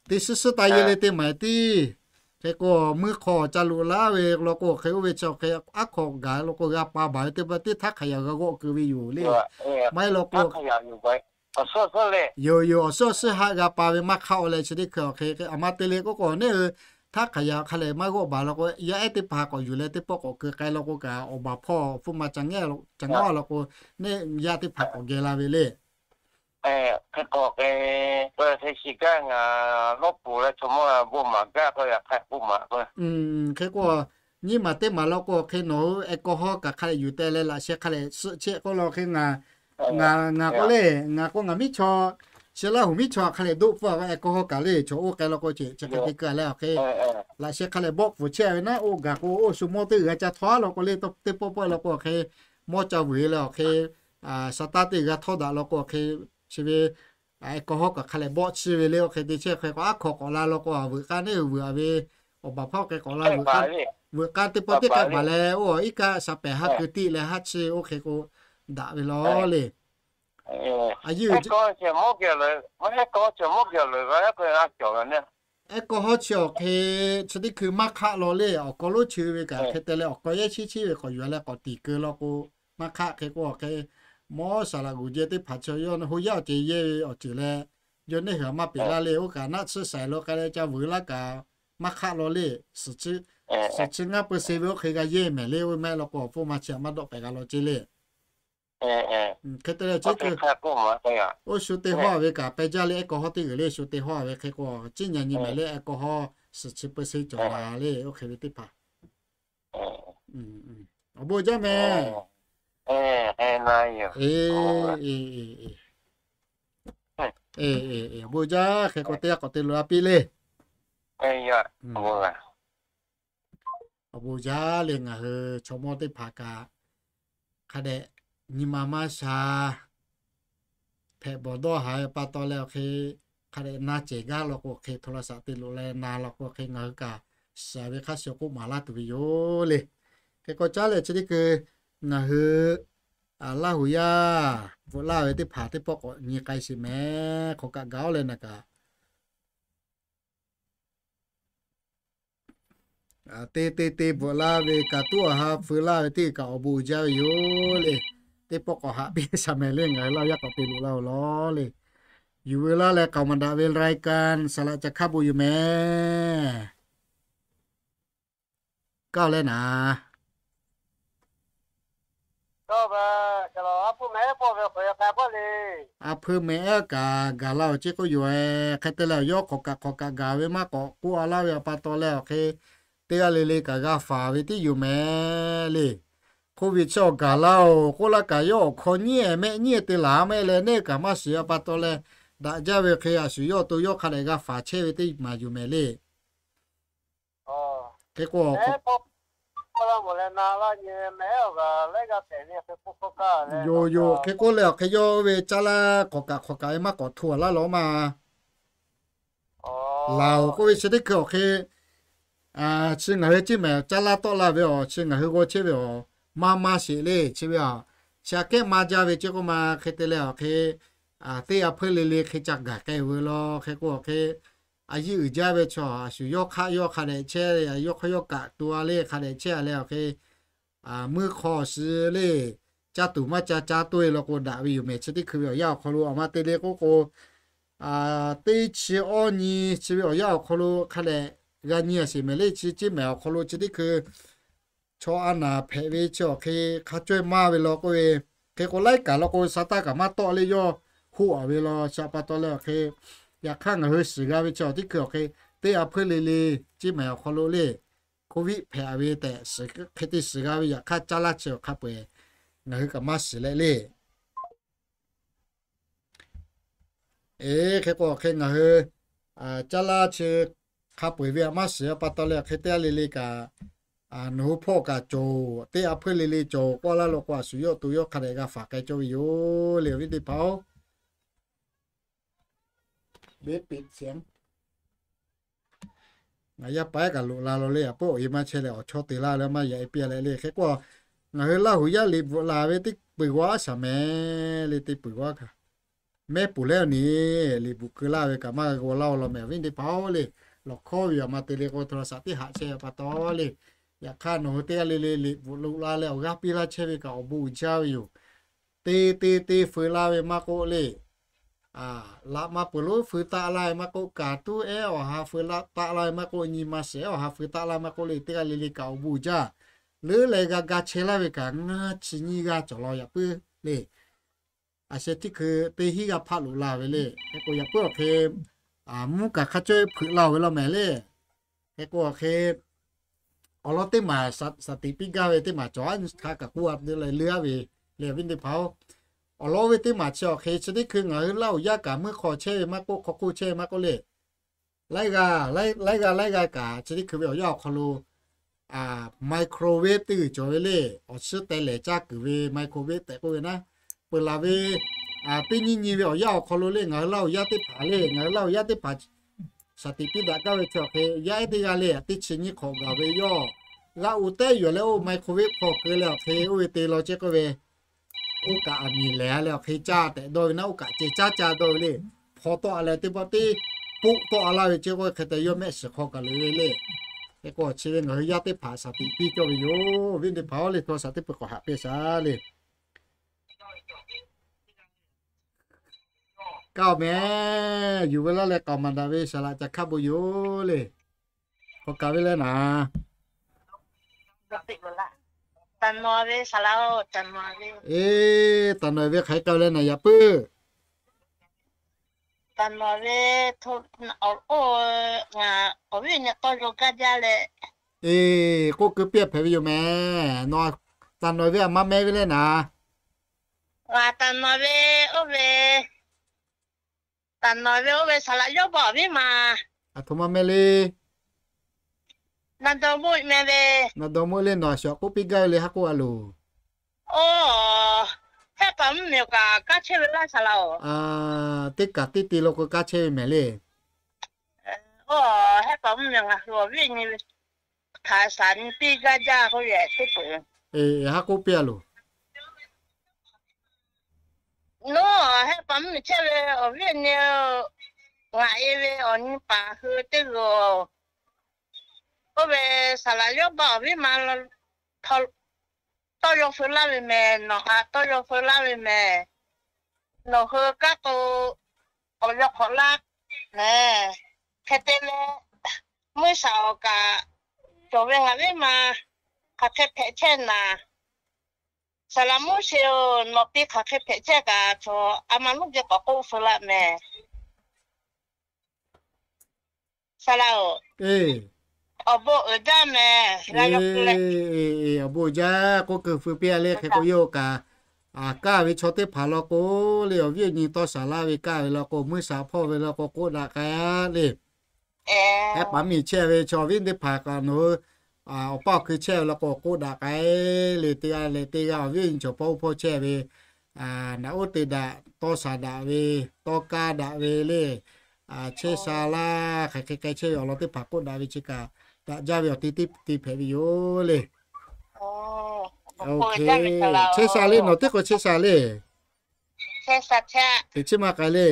teˇ suhˉ suhˉ taˇ yeˇ le teˇ maˬ tiˉ. Hk'e k'o meuˇ hk'aw ca loꞈ laˇ ve law k'o hk'e oˇ ve chi awˬ hk'e aˉ hk'aw gaˬ law k'o g'a pa baˬ ve teˇ pa teˇ htaˇ hk'aˬ yaꞈ g'a g'awˆ keu ve yoˬ le. Maˇ heˆ law k'o yoˬ yoˬ, awˬ suhˉ awˬ suhˉ haˆ g'a pa ve maˇ hk'aˆ-o leh chi teˇ hkui awˬ hk'e a ma te le k'oˆ k'o neˉ hui htaˇ hk'aˬ yaꞈ hk'a lehˬ maˇ g'awˆ baˬ law k'o yaˇ ehˉ teˇ hpaˍ k'awꞈ yuˬ leh teˇ pawˆ k'awꞈ keu k'ai law k'o kaꞈ awˬ baˬ hpawˇ hpfuhˇ ma ca ngawˇ law k'o neˉ yaˇ teˇ hpaˍ k'awꞈ geh la ve le. Hk'e k'o hk'e, hk'e shiˍ gaˇ ngaˬ lawˇ pfuhˍ leh chaw mawˇ bon maˍ gaˇ k'o yaꞈ hk'aˇ k'oˆ maˍ k'o. Hk'e k'o nyiˇ maˬ teˇ maˬ law k'o hk'e nawˬ hui aˬ hk'aw hawˉ kaꞈ hk'a lehˬ yuˬ teh leh laꞈ sheh hk'a lehˬ suhˆ chehˇ k'oˆ law hk'e ngaˬ, ngaˬ ngaˬ k'oˆ le, ngaˬ k'o ngaˬ miˉ chaw, chi Laˇ huˍ miˉ chaw hk'a lehˬ doˆ pfuhˇ a ve aˬ hk'aw hawˉ kaꞈ le chaw oˇ k'ai law k'o ceh chi hk'e te keu leh awˬ hk'e laꞈ sheh hk'a lehˬ bawˆ pfuhˍ chehˇ ve naˉ oˇ gaˬ k'o oˇ shu mawˇ teˇ g'aˇ ca htawˇ a law k'o le teˇ pawˆ pawˆ law k'o awˬ hk'e mawˇ ca vuiˬ leh awˬ hk'e shaˍ taˇ teˇ g'aˇ htawˇ daꞈ law k'o awˬ hk'e chi ve aˬ hk'aw hawˉ kaꞈ hk'a lehˬ bawˆ chiˇ ve le awˬ hk'e te chehˇ hk'e k'o aˉ hk'aw k'awꞈ la law k'o a veuꞈ k'aˇ neˉ hui veuꞈ a ve awˬ baˬ hpawˇ hk'e k'awꞈ la veuꞈ k'aˇ teˇ pawˆ teˇ k'ai baˬ leh oˇ iˉ kaˆ shaˍ pehˍ ha keu tiˆ leh haˆ chiˇ oˇ hk'e k'o daꞈ ve law le. Aˬ, aˉ kawˇ chi awˬ hk'e chi teˇ hkui maˇ hk'aˆ law le, awˬ kawˇ lonˉ chi ve kaꞈ hk'e te leh awˬ kawˇ lonˉ chi ve kaꞈ yuˬ leh k'awꞈ tiˍ keu law k'o maˇ hk'aˆ hk'e k'o awˬ hk'e mawˇ saˍ laꞈ g'uˬ jehˇ teˇ hpaˍ chi yawˇ hui yaˇ awˬ ceuˬ yehˇ ve awˬ ceuˬ leh yawˇ neˉ hui a maˇ peꞈ laˇ le. Oˇ kaꞈ naˆ tsuhˇ shaiˍ lo k'ai leh ca vuiˬ laˇ kaꞈ maˇ hk'aˆ law le. Suhˍ chi ngaˇ peu se ve oˇ hk'e g'a yehˇ mehˍ le. Oˇ mehˆ law k'o awˬ hpfuhˇ ma chi a maˇ dawˆ pehꞈ g'a law ceˇ le. Hk'e te leh chi k- oˇ shu te hawˇ ve kaꞈ peh jaˇ le, แอลกอฮอล์ teˇ g'uiˬ le, shu te hawˇ ve hk'e k'o, ciˉ nyi nyi mehˍ le, แอลกอฮอล์ suhˍ chi เปอร์เซ็นต์ cawˬ la le, oˇ hk'e ve teˇ hpaˍ. Awˬ bon jaˇ mehˍ. Awˬ bon jaˇ, hk'e k'o teˇ g'aˇ k'awꞈ te loꞈ la piˇ le. Awˬ bon jaˇ le, ngaˬ hui chaw mawˇ teˇ hpaˍ kaꞈ hk'a dehꞈ nyi ma maˇ sha hpehꞈ bawˬ dawˇ haˍ ve pa taw leh awˬ hk'e, hk'a dehꞈ na cehˬ gaˇ law k'o hk'e, โทรศัพท์ te loꞈ leh na law k'o hk'e, ngaˬ hui kaꞈ shiˍ ve hk'a shuˍ k'oˆ maˍ laˇ tuˬ ve yoˬ le. Hk'e k'o caˉ leh chi teˇ hkui ngaˬ hui Laˇ huˍ yaˇ bvuhꞈ laˇ ve teˇ hpaˍ teˇ pawˆ k'awꞈ nyi k'ai sheˍ mehˍ. Hk'awꞈ kaꞈ gaˬ-oˬ leh naˬ kaꞈ te te te bvuhꞈ laˇ ve kaꞈ tuˉ awˬ ha feu laˇ ve teˇ kaꞈ awˬ bon uiˍ jaˇ ve yoˬ le. Teˇ pawˆ k'awꞈ haꞈ piˇ shaˍ mehˍ le, ngaˬ hui Laˇ huˍ yaˇ k'awꞈ te loꞈ la-oˬ lawˬ le. Yuˬ veu laˇ leh k'aoˍ maˍ daꞈ ve รายการ saˍ laꞈ ca hk'a bon yoˬ mehˍ. Kaˇ leh naˍ, a hpui mehˍ ehˉ kaꞈ gaˬ la-oˬ ceˇ k'oˆ yoˬ. Hk'e te leh awˬ yawˇ hk'awꞈ kaꞈ hk'awꞈ kaꞈ gaˬ ve maˇ k'awꞈ k'oˆ a laˇ ve awˬ pa taw leh awˬ hk'e, teˇ g'aˇ le le kaꞈ g'a faˍ ve tiˉ yoˬ mehˍ le. Covid chi awˬ gaˬ laˇ-oˬ k'oˆ laˇ kaꞈ yawˇ awˬ hk'aw nyiˉ-ehˍ mehˆ nyiˉ te laˬ mehˆ leh neˇ kaꞈ maˇ shiˍ awˬ pa taw leh, daꞈ jaˇ ve hk'e a shu yawˇ to yawˇ hk'a dehꞈ g'a faˍ chehˇ ve teˇ maˬ yoˬ mehˍ le. Hk'e k'o, yoˬ yoˬ, hk'e k'oˆ leh awˬ hk'e yawˇ ve caˇ laˇ hk'awꞈ kaꞈ hk'awꞈ kaꞈ ve maˇ k'awꞈ hto a laˇ lawˬ ma. Laˬ-oˬ k'oˆ ve chi teˇ hkui awˬ hk'e, chi ngaˬ hui ceˇ mehˍ caˇ laˇ tawˆ la ve awˬ chi ngaˬ hui g'aw chehˇ ve awˬ maˇ maˇ sheˍ le chi ve a. Chi aꞈ kehˉ maˇ jaˇ ve ceˇ k'oˆ ma. Hk'e te leh awˬ hk'e, teˇ g'aˇ hpeuˇ le le hk'e ca gaˬ k'ai veu law. Hk'e k'o awˬ hk'e, a yiˇ uiˍ jaˇ ve chaw a shu yawˇ hk'aˆ yawˇ hk'a dehꞈ chehˇ ve, yawˇ hk'aw yawˇ kaꞈ to a le hk'a dehꞈ chehˇ a leh awˬ hk'e, muiˇ hk'aw shi le, caˇ tuˬ maˇ ca caˇ toˇ e law k'o daꞈ ve yoˬ mehˍ. Chi teˇ hkui ve awˬ yanˇ awˬ hk'aw lo a ma te le k'oˆ k'o, teˇ chi awˇ nyi chi ve awˬ yanˇ awˬ hk'aw lo hk'a dehꞈ g'a nyi a sheˍ mehˍ le. Chi ceˇ mehˍ awˬ hk'aw lo chi teˇ hkui chaw a naˍ hpehꞈ ve chi awˬ hk'e hk'a cawehˇ maˇ ve law k'oˆ ve. Hk'e k'o laiˉ kaꞈ law k'o sa taˇ kaꞈ maˇ tawˆ le yawˇ hoˆ a ve law. Chi pa taw leh awˬ hk'e, yaꞈ hk'aˇ ngaˬ hui shiˍ g'a ve chi awˬ teˇ hkui awˬ hk'e, teˇ g'aˇ hpeuˇ le le ceˇ mehˍ awˬ hk'aw lo le, Covid hpehꞈ ve tehꞈ hk'e te shiˍ g'a ve yaꞈ hk'aˇ caˇ laˇ chi awˬ hk'a peu-eˬ ngaˬ hui kaꞈ maˇ shiˍ leh le. Eˬ, hk'e k'o awˬ hk'e ngaˬ hui caˇ laˇ chi hk'a peu-eˬ ve a maˇ shiˍ a pa taw leh awˬ hk'e teˇ g'aˇ le le kaꞈ, nawˬ hui hpawˇ kaꞈ cawˬ, teˇ g'aˇ hpeuˇ le le cawˬ k'oˆ laˇ law k'o a shu yawˇ to yawˇ hk'a dehꞈ g'a faˍ k'ai cawˇ ve yoˬ le awˬ viˉ teˇ hpaˍ-oˬ. Ngaˬ yaˇ paˍ ehˉ kaꞈ loꞈ la law le, a peuˬ awˬ e maˇ chehˇ leh awˬ chawˇ te laˇ leh maˇ yaꞈ e piˇ leh le. Hk'e k'o, ngaˬ hui Laˇ huˍ yaˇ liꞈ bvuhꞈ la ve teˇ peu-eˬ g'aw a shaˍ mehˍ le, teˇ peu-eˬ g'aw kaꞈ mehˉ puˍ leh awˬ ni liꞈ bvuhꞈ keu laˇ ve kaꞈ maˇ g'a g'aw laˇ-oˬ law mehˍ awˬ viˉ teˇ hpaˍ-oˬ le. Lawˬ hkawˇ ve a ma te le k'o โทรศัพท์ teˇ haꞈ chehˇ pa taw le. Yaꞈ hk'aˇ nawˬ hui teˇ g'aˇ le le liꞈ bvuhꞈ loꞈ la leh awˬ g'aˇ piˇ laˇ chehˇ ve kaꞈ awˬ bon uiˍ jaˇ ve yoˬ. Te te te feu laˇ ve maˇ k'oˆ le, laꞈ ma peuˬ lonˉ feu taˆ laˇ ve maˇ k'oˆ, kaˍ tuˉ ehˉ awˬ ha feu taˆ laˇ ve maˇ k'oˆ, nyi ma shiˍ ehˉ awˬ ha feu taˆ laˇ maˇ k'oˆ le, teˇ g'aˇ le le kaꞈ awˬ bon uiˍ jaˇ. Leuˉ leh g'a ga chehˇ laˇ ve kaꞈ ngaˇ chi nyiˇ g'aˇ cawˬ law yaꞈ puiˉ le. A sheh teˇ hkui teˇ hinˉ g'aˇ hpaˆ loꞈ la ve le. Hk'e k'o yaꞈ puiˉ awˬ hk'e mvuhˇ kaꞈ hk'a cawehˇ hpeuꞈ la-oˬ ve law mehˍ le. Hk'e k'o awˬ hk'e awˬ lawn teˇ maˬ shaˍ tiꞈ piˇ gaˇ ve teˇ maˬ cawˬ a nyi hk'a kaꞈ k'oˆ a te leh le a ve le awˬ viˉ teˇ hpaˍ-oˬ. Awˬ lawn oˇ ve teˇ maˬ chi awˬ hk'e chi teˇ hkui ngaˬ hui Laˇ huˍ yaˇ kaꞈ muiˇ hk'aw chehˇ ve maˇ k'oˆ, hk'aw hk'oˆ chehˇ ve maˇ k'oˆ le, laiˉ g'aˇ laiˉ g'aˇ laiˉ g'aˇ kaꞈ chi teˇ hkui ve awˬ yanˇ awˬ hk'aw lo microwave teˇ g'uiˬ cawˬ ve le. Awˬ chiˉ teh lehˍ caˇ kuiˬ ve microwave tehꞈ k'oˆ ve naˉ, peuˬ laˬ ve teˇ nyiˇ nyi ve awˬ yanˇ awˬ hk'aw lo le ngaˬ hui Laˇ huˍ yaˇ teˇ hpaˍ le, ngaˬ hui Laˇ huˍ yaˇ teˇ hpaˍ shaˍ tiꞈ piˇ daꞈ gaˇ ve chi awˬ hk'e yaˇ ehˉ teˇ g'aˇ le teˇ chi nyiˇ hk'awꞈ gaˬ ve yawˇ g'aˇ u tehˉ yuˬ leh oˇ microwave hk'aw keu leh awˬ hk'e oˇ ve te law ceˇ k'oˆ ve, oˇ kaꞈ aˬ miˍ lehˬ a leh awˬ hk'e caˇ tehꞈ dawˇ ve naˉ, oˇ kaꞈ ceh caˉ caˇ dawˇ ve le. Hpaw tawˆ a leh teˇ pawˆ teˇ poˆ tawˆ a laˇ ve ceˇ k'oˆ ve hk'e te yawˇ mehˆ shiˍ hk'aw kaꞈ le ve le. Hk'e k'o chi ve ngaˬ hui yaˇ teˇ hpaˍ shaˍ tiꞈ piˇ cawˇ ve yoˬ. Viˉ teˇ hpaˍ-oˬ le โทรศัพท์ teˇ peu k'awꞈ haꞈ piˇ shaˍ le. Kaˇ-oˬ mehˍ, yuˬ veu laˇ leh k'aoˍ maˍ daꞈ ve saˍ laꞈ ca hk'a bon yoˬ le. K'awꞈ kaꞈ ve leh naˍ, Taˍ nawˬ ve, taˍ nawˬ ve hk'aˬ hk'e k'ai leh naˍ yaꞈ puiˉ. Eˬ, k'oˆ keu piˇ hpehꞈ ve yoˬ mehˍ. Nawˬ taˍ nawˬ ve aˬ ma meh ve leh naˍ. Taˍ nawˬ ve, oˇ ve, taˍ nawˬ ve oˇ ve saˍ laꞈ yawˇ baˆ awˬ viˉ ma. Aˬ htoꞈ ma meh le. Na dawˇ meuˆ meh ve. Na dawˇ meuˆ le, nawˬ aˬ shuˍ k'oˆ piˇ gaˇ ve le, haˉ k'oˆ a loˬ. Oˇ, hehˆ paˍ mvuhˇ miˬ kaꞈ kanˉ chehˇ ve laˇ saˍ laꞈ-oˬ. Teˇ kaꞈ teˇ te lo k'o kanˉ chehˇ ve mehˍ le. Oˇ, hehˆ paˍ mvuhˇ miˬ ngaˬ hui awˬ viˉ nyi ve htaꞈ shaˍ nyi piˇ gaˇ jaˇ k'oˆ ve teˇ peuˬ. Haˉ k'oˆ piˇ a loˬ. Nawˬ hehˆ paˍ mvuhˇ miˬ chehˇ ve awˬ viˉ awˬ nyi, ngaˬ e ve awˬ nyi paˍ hui teˇ g'aˇ, oˇ ve saˍ laꞈ yawˇ baˆ awˬ viˉ ma tawˇ yaw feu laˇ ve mehˍ. Nawˬ htaꞈ tawˇ yaw feu laˇ ve mehˍ. Nawˬ hui kanˉ k'o, k'awꞈ yaw hk'awꞈ laˇ mehˍ. Hk'e te leh, mvuhˇ shaˍ awˬ kaꞈ cawˬ ve ngaˬ viˉ ma hk'aˬ hk'e hpehꞈ chehˇ naˍ. Saˍ laꞈ mvuhˇ sheˍ-oˬ, nawˬ te hk'aˬ hk'e hpehꞈ chehˇ kaꞈ, chaw a ma mvuhˇ geh k'awꞈ k'oˆ feu laˇ mehˍ. Saˍ laꞈ-oˬ, awˬ bon uiˍ jaˇ mehˍ. Awˬ bon uiˍ jaˇ k'oˆ keu feu piˇ a le. Hk'e k'o yawˇ kaꞈ, kaˇ ve chaw teˇ hpaˍ law k'o le, awˬ viˉ awˬ nyi tawˇ shaˍ laˇ ve kaˇ ve law k'o, mvuhˇ shaˍ hpawˇ ve law k'o k'oˆ daꞈ k'ai le. Hehˆ paˍ mvuhˇ miˬ chehˇ ve chaw awˬ viˉ teˇ hpaˍ kaꞈ nawˬ hui awˬ paˇ awˬ hkui chehˇ ve law k'o k'oˆ daꞈ k'ai le. Teˇ g'aˇ leh teˇ g'aˇ awˬ viˉ awˬ nyi chaw hpawˇ oˇ hpawˇ chehˇ ve, naꞈ uˉ te daꞈ, tawˇ shaˍ daꞈ ve, tawˇ kaˇ daꞈ ve le. Chehˇ sha laˇ, hk'aˬ hk'e k'ai chehˇ ve awˬ lawn teˇ hpaˍ k'oˆ daꞈ ve chi kaꞈ, daꞈ jaˇ ve awˬ te teˇ te hpehꞈ ve yoˬ le. Chehˇ sha le, nawˬ teˇ k'o chehˇ sha le. Teꞈ chiˉ maˇ k'ai le.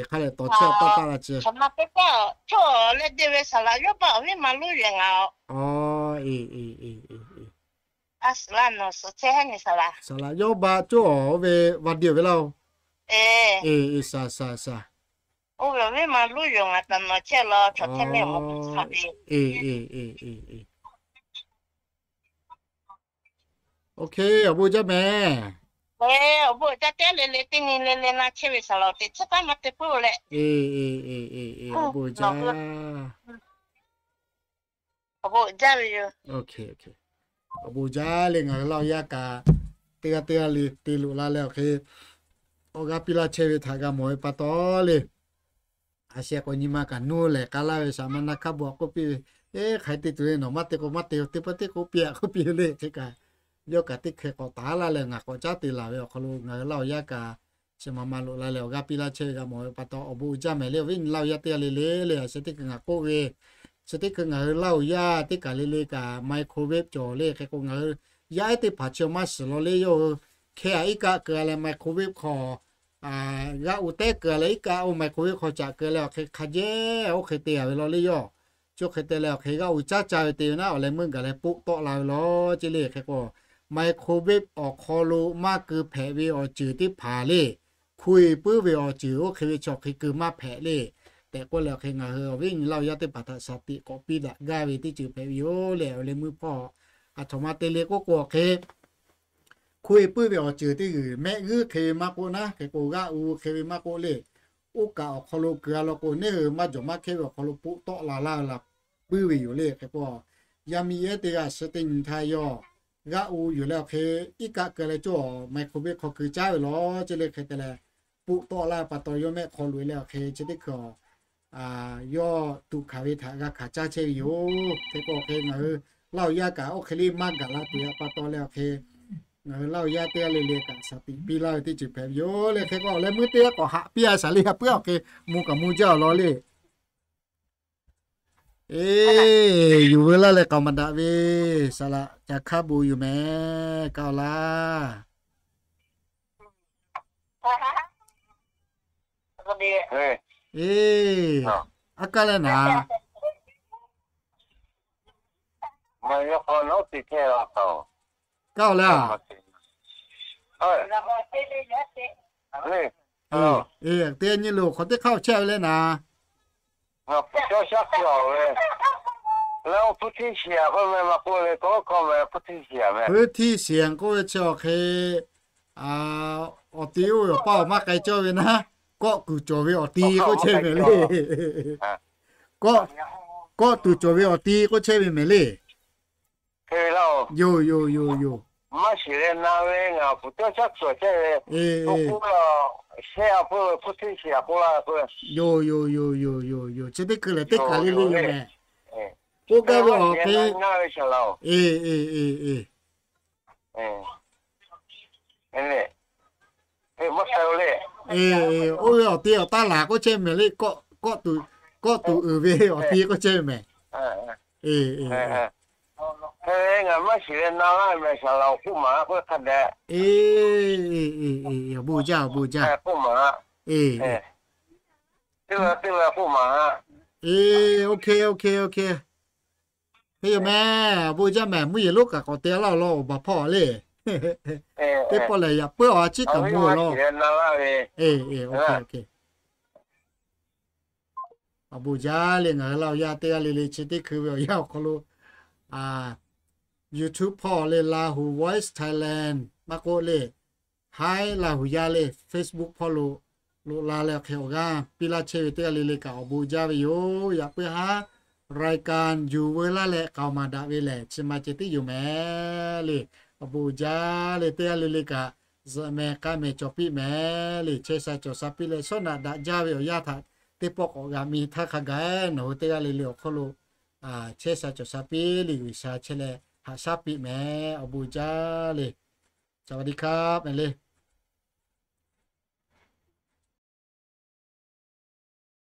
Hk'a leh tawˍ chehˇ taˇ taˇ la chi. Saˍ laꞈ yawˇ baˆ cawˇ oˇ ve va diˬ ve laˇ-oˬ. Eˬ, eˬ, saˍ, saˍ, saˍ. Eˬ, eˬ, eˬ, eˬ. Awˬ bon jaˇ mehˍ. Eˬ, eˬ, eˬ, eˬ, awˬ bon jaˇ. Awˬ bon jaˇ le, ngaˬ hui Laˇ huˍ yaˇ kaꞈ teˇ g'aˇ teˇ g'aˇ le te loꞈ la leh awˬ hk'e awˬ g'aˇ piˇ laˇ chehˇ ve htaꞈ g'a mawˬ ve pa taw le. A sheh k'o nyi ma kaꞈ nuˇ lehˬ k'a laˇ ve shaˍ ma na hkaˇ bon k'oˆ piˇ ve, eˬ, hk'aˬ hk'e te tuˬ ve nawˬ maˇ te k'o maˇ te, teˇ pawˆ teˇ k'oˆ piˇ a k'oˆ piˇ ve le. Hk'e kaꞈ yawˇ kaꞈ teˇ hkeh k'awꞈ taˍ laˇ leh ngaˬ k'awꞈ caˉ te laˬ ve awˬ hk'aw lo ngaˬ hui Laˇ huˍ yaˇ kaꞈ chi ma ma loꞈ la leh awˬ g'aˇ piˇ laˇ chehˇ ve g'a mawˬ ve pa taw awˬ bon uiˍ jaˇ mehˍ le. Awˬ viˉ nyi Laˇ huˍ yaˇ teˇ g'aˇ le le le, a sheh teˇ hkui ngaˬ k'oˆ ve, chi teˇ hkui ngaˬ hui Laˇ huˍ yaˇ teˇ kaꞈ le le kaꞈ microwave cawˬ le. Hk'e k'o ngaˬ hui yaˇ ehˉ teˇ hpaˍ chi maˇ shiˍ law le, yawˇ hui hkeh aꞈ iˉ kaˆ keu leh microwave hk'aw g'aˇ u tehˉ keu leh iˉ kaˆ oˇ microwave hk'aw caꞈ keu leh awˬ hk'e hk'a jehˇ oˇ hk'e te a ve law le yawˇ. Chi hk'e te leh awˬ hk'e g'aˇ u caˉ ca ve te ve naˉ, awˬ leh meuˇ gaˬ leh poˆ tawˆ la ve law ce le. Hk'e k'o microwave awˬ hk'aw lo maˇ keu hpehꞈ ve awˬ ceuˬ teˇ hpaˍ le, hku eˬ puiˉ ve awˬ ceuˬ oˇ hk'e ve chaw hk'e keu maˇ hpehꞈ le. Tehꞈ k'oˆ leh awˬ hk'e ngaˬ hui awˬ viˉ nyi Laˇ huˍ yaˇ teˇ hpaˍ htaꞈ shaˍ tiꞈ k'awꞈ piˇ daꞈ gaˇ ve teˇ ceuˬ hpehꞈ ve yoˬ le. Awˬ leh meuˇ hpawˇ aˬ htoꞈ ma te le k'oˆ k'o awˬ hk'e hku eˬ puiˉ ve awˬ ceuˬ teˇ g'uiˬ mehˆ g'uiˇ hk'e ve maˇ k'oˆ naˉ, hk'e k'o g'aˇ u hk'e ve maˇ k'oˆ le. Oˇ kaꞈ awˬ hk'aw lo keu a law k'o neˇ hui maˇ jawˬ maˇ hkehˇ ve awˬ hk'aw lo poˆ tawˆ la laˇ la puiˉ ve yoˬ le. Hk'e k'o yaˇ miˇ ehˉ teˇ g'aˇ suh teˇ nyi htaˇ yawˇ g'aˇ u yuˬ leh awˬ hk'e iˉ kaˆ keu leh cawˇ microwave hk'aw keu caˉ ve law ce le. Hk'e te leh poˆ tawˆ laˇ pa taw yawˇ mehˆ hk'aw loꞈ e leh awˬ hk'e chi teˇ hkui yawˇ tuꞈ hkanˍ ve htaꞈ g'a hkanˍ caˇ chehˇ ve yoˬ. Hk'e k'o awˬ hk'e ngaˬ hui Laˇ huˍ yaˇ kaꞈ oˇ hk'e le maˇ gaˬ la tuˬ yaꞈ pa taw leh awˬ hk'e ngaˬ hui Laˇ huˍ yaˇ teˇ g'aˇ le le kaꞈ shaˍ tiꞈ piˇ laˇ ve teˇ ceuˬ hpehꞈ ve yoˬ le. Hk'e k'o awˬ leh meuˇ teˇ g'aˇ k'awꞈ haꞈ piˇ a shaˍ le, haꞈ puiˉ awˬ hk'e mvuh kaꞈ mvuh jaˇ awˬ lawn le. Eˬ, yuˬ veu laˇ leh k'aoˍ maˍ daꞈ ve, saˍ laꞈ ca hkaˇ bon yoˬ mehˍ, kaˇ laˇ. Eˬ, aˉ kaˇ leh naˍ. Kaˇ leh a. Eˬ, teˇ nyi loˬ hk'awꞈ teˇ hk'aˇ awˬ chehˇ ve leh naˍ. Ngaˬ puiˍ cawˇ shaˉ hkui awˬ ve, leh oˇ พื้นที่เสี่ยง k'oˆ ve maˇ k'oˆ le, k'oˆ k'oˆ ve พื้นที่เสี่ยง meh. พื้นที่เสี่ยง k'oˆ ve chi awˬ hk'e, awˬ ti oˇ ve awˬ paˇ awˬ maˇ k'ai cawˇ ve naˉ, kawˆ tuˬ cawˬ ve awˬ ti k'oˆ chehˇ ve meh le. Kawˆ tuˬ cawˬ ve awˬ ti k'oˆ chehˇ ve meh le. Yoˬ, yoˬ, yoˬ, yoˬ. Maˇ shiˍ leh na ve ngaˬ puiˍ cawˇ shaˉ hkui awˬ chehˇ ve, k'oˆ k'oˆ la, shehˆ a peuˬ ve พื้นที่เสี่ยง k'oˆ la k'o. Yoˬ, yoˬ, yoˬ, yoˬ, yoˬ, yoˬ. Chi teˇ hkui lehˬ teˇ kaˬ le le yoˬ meh. K'oˆ gaˇ ve awˬ hk'e, e, e, e, e, e, oˇ ve awˬ ti awˬ taˇ laˬ k'oˆ chehˇ meh le. Kawˆ tuˬ uiˍ ve awˬ ti k'oˆ chehˇ meh. E, e, e, e, e, awˬ bon jaˇ, awˬ bon jaˇ. E, e, e, OK, OK, OK. Hk'e yoˬ meh, awˬ bon jaˇ meh. Mvuhˇ yeˬ lonˉ kaꞈ k'awꞈ te laˇ awˬ lawn awˬ baˬ hpawˇ le. Teˇ pawˆ lehˬ yaꞈ puiˉ awˬ a ciˉ kaꞈ mvuh awˬ lawn. E, e, OK, OK. Awˬ bon jaˇ le. Ngaˬ hui laˇ awˬ yanˇ teˇ g'aˇ le le chi teˇ hkui ve awˬ yanˇ awˬ hk'aw lo YouTube hpawˇ le, Lahu Voice Thailand maˇ k'oˆ le, Haiˉ Lahu yaˇ le, Facebook hpawˇ lo loꞈ la leh awˬ hk'e awˬ g'aˇ piˇ laˇ chehˇ ve teˇ g'aˇ le le kaꞈ awˬ bon jaˇ ve yoˬ. Yaꞈ puiˉ haˉ รายการ yuˬ veu laˇ leh k'aoˍ maˍ daꞈ ve lehˬ, chi ma ceh tiˉ yoˬ meh le. Awˬ bon jaˇ le. Teˇ g'aˇ le le kaꞈ zuhꞈ meh k'ai meh cawˬ piˇ meh le. Chehˇ sha cawˬ sha piˇ leh shawˉ naꞈ daꞈ jaˇ ve awˬ yanˇ htaꞈ teˇ pawˆ k'awꞈ g'a mi htaˇ hk'a gaˬ, nawˬ hui teˇ g'aˇ le le awˬ hk'aw lo chehˇ sha cawˬ sha piˇ le. G'uiˬsha chehˇ leh haꞈ shaˉ piˇ meh. Awˬ bon jaˇ le. สวัสดีครับ meh le.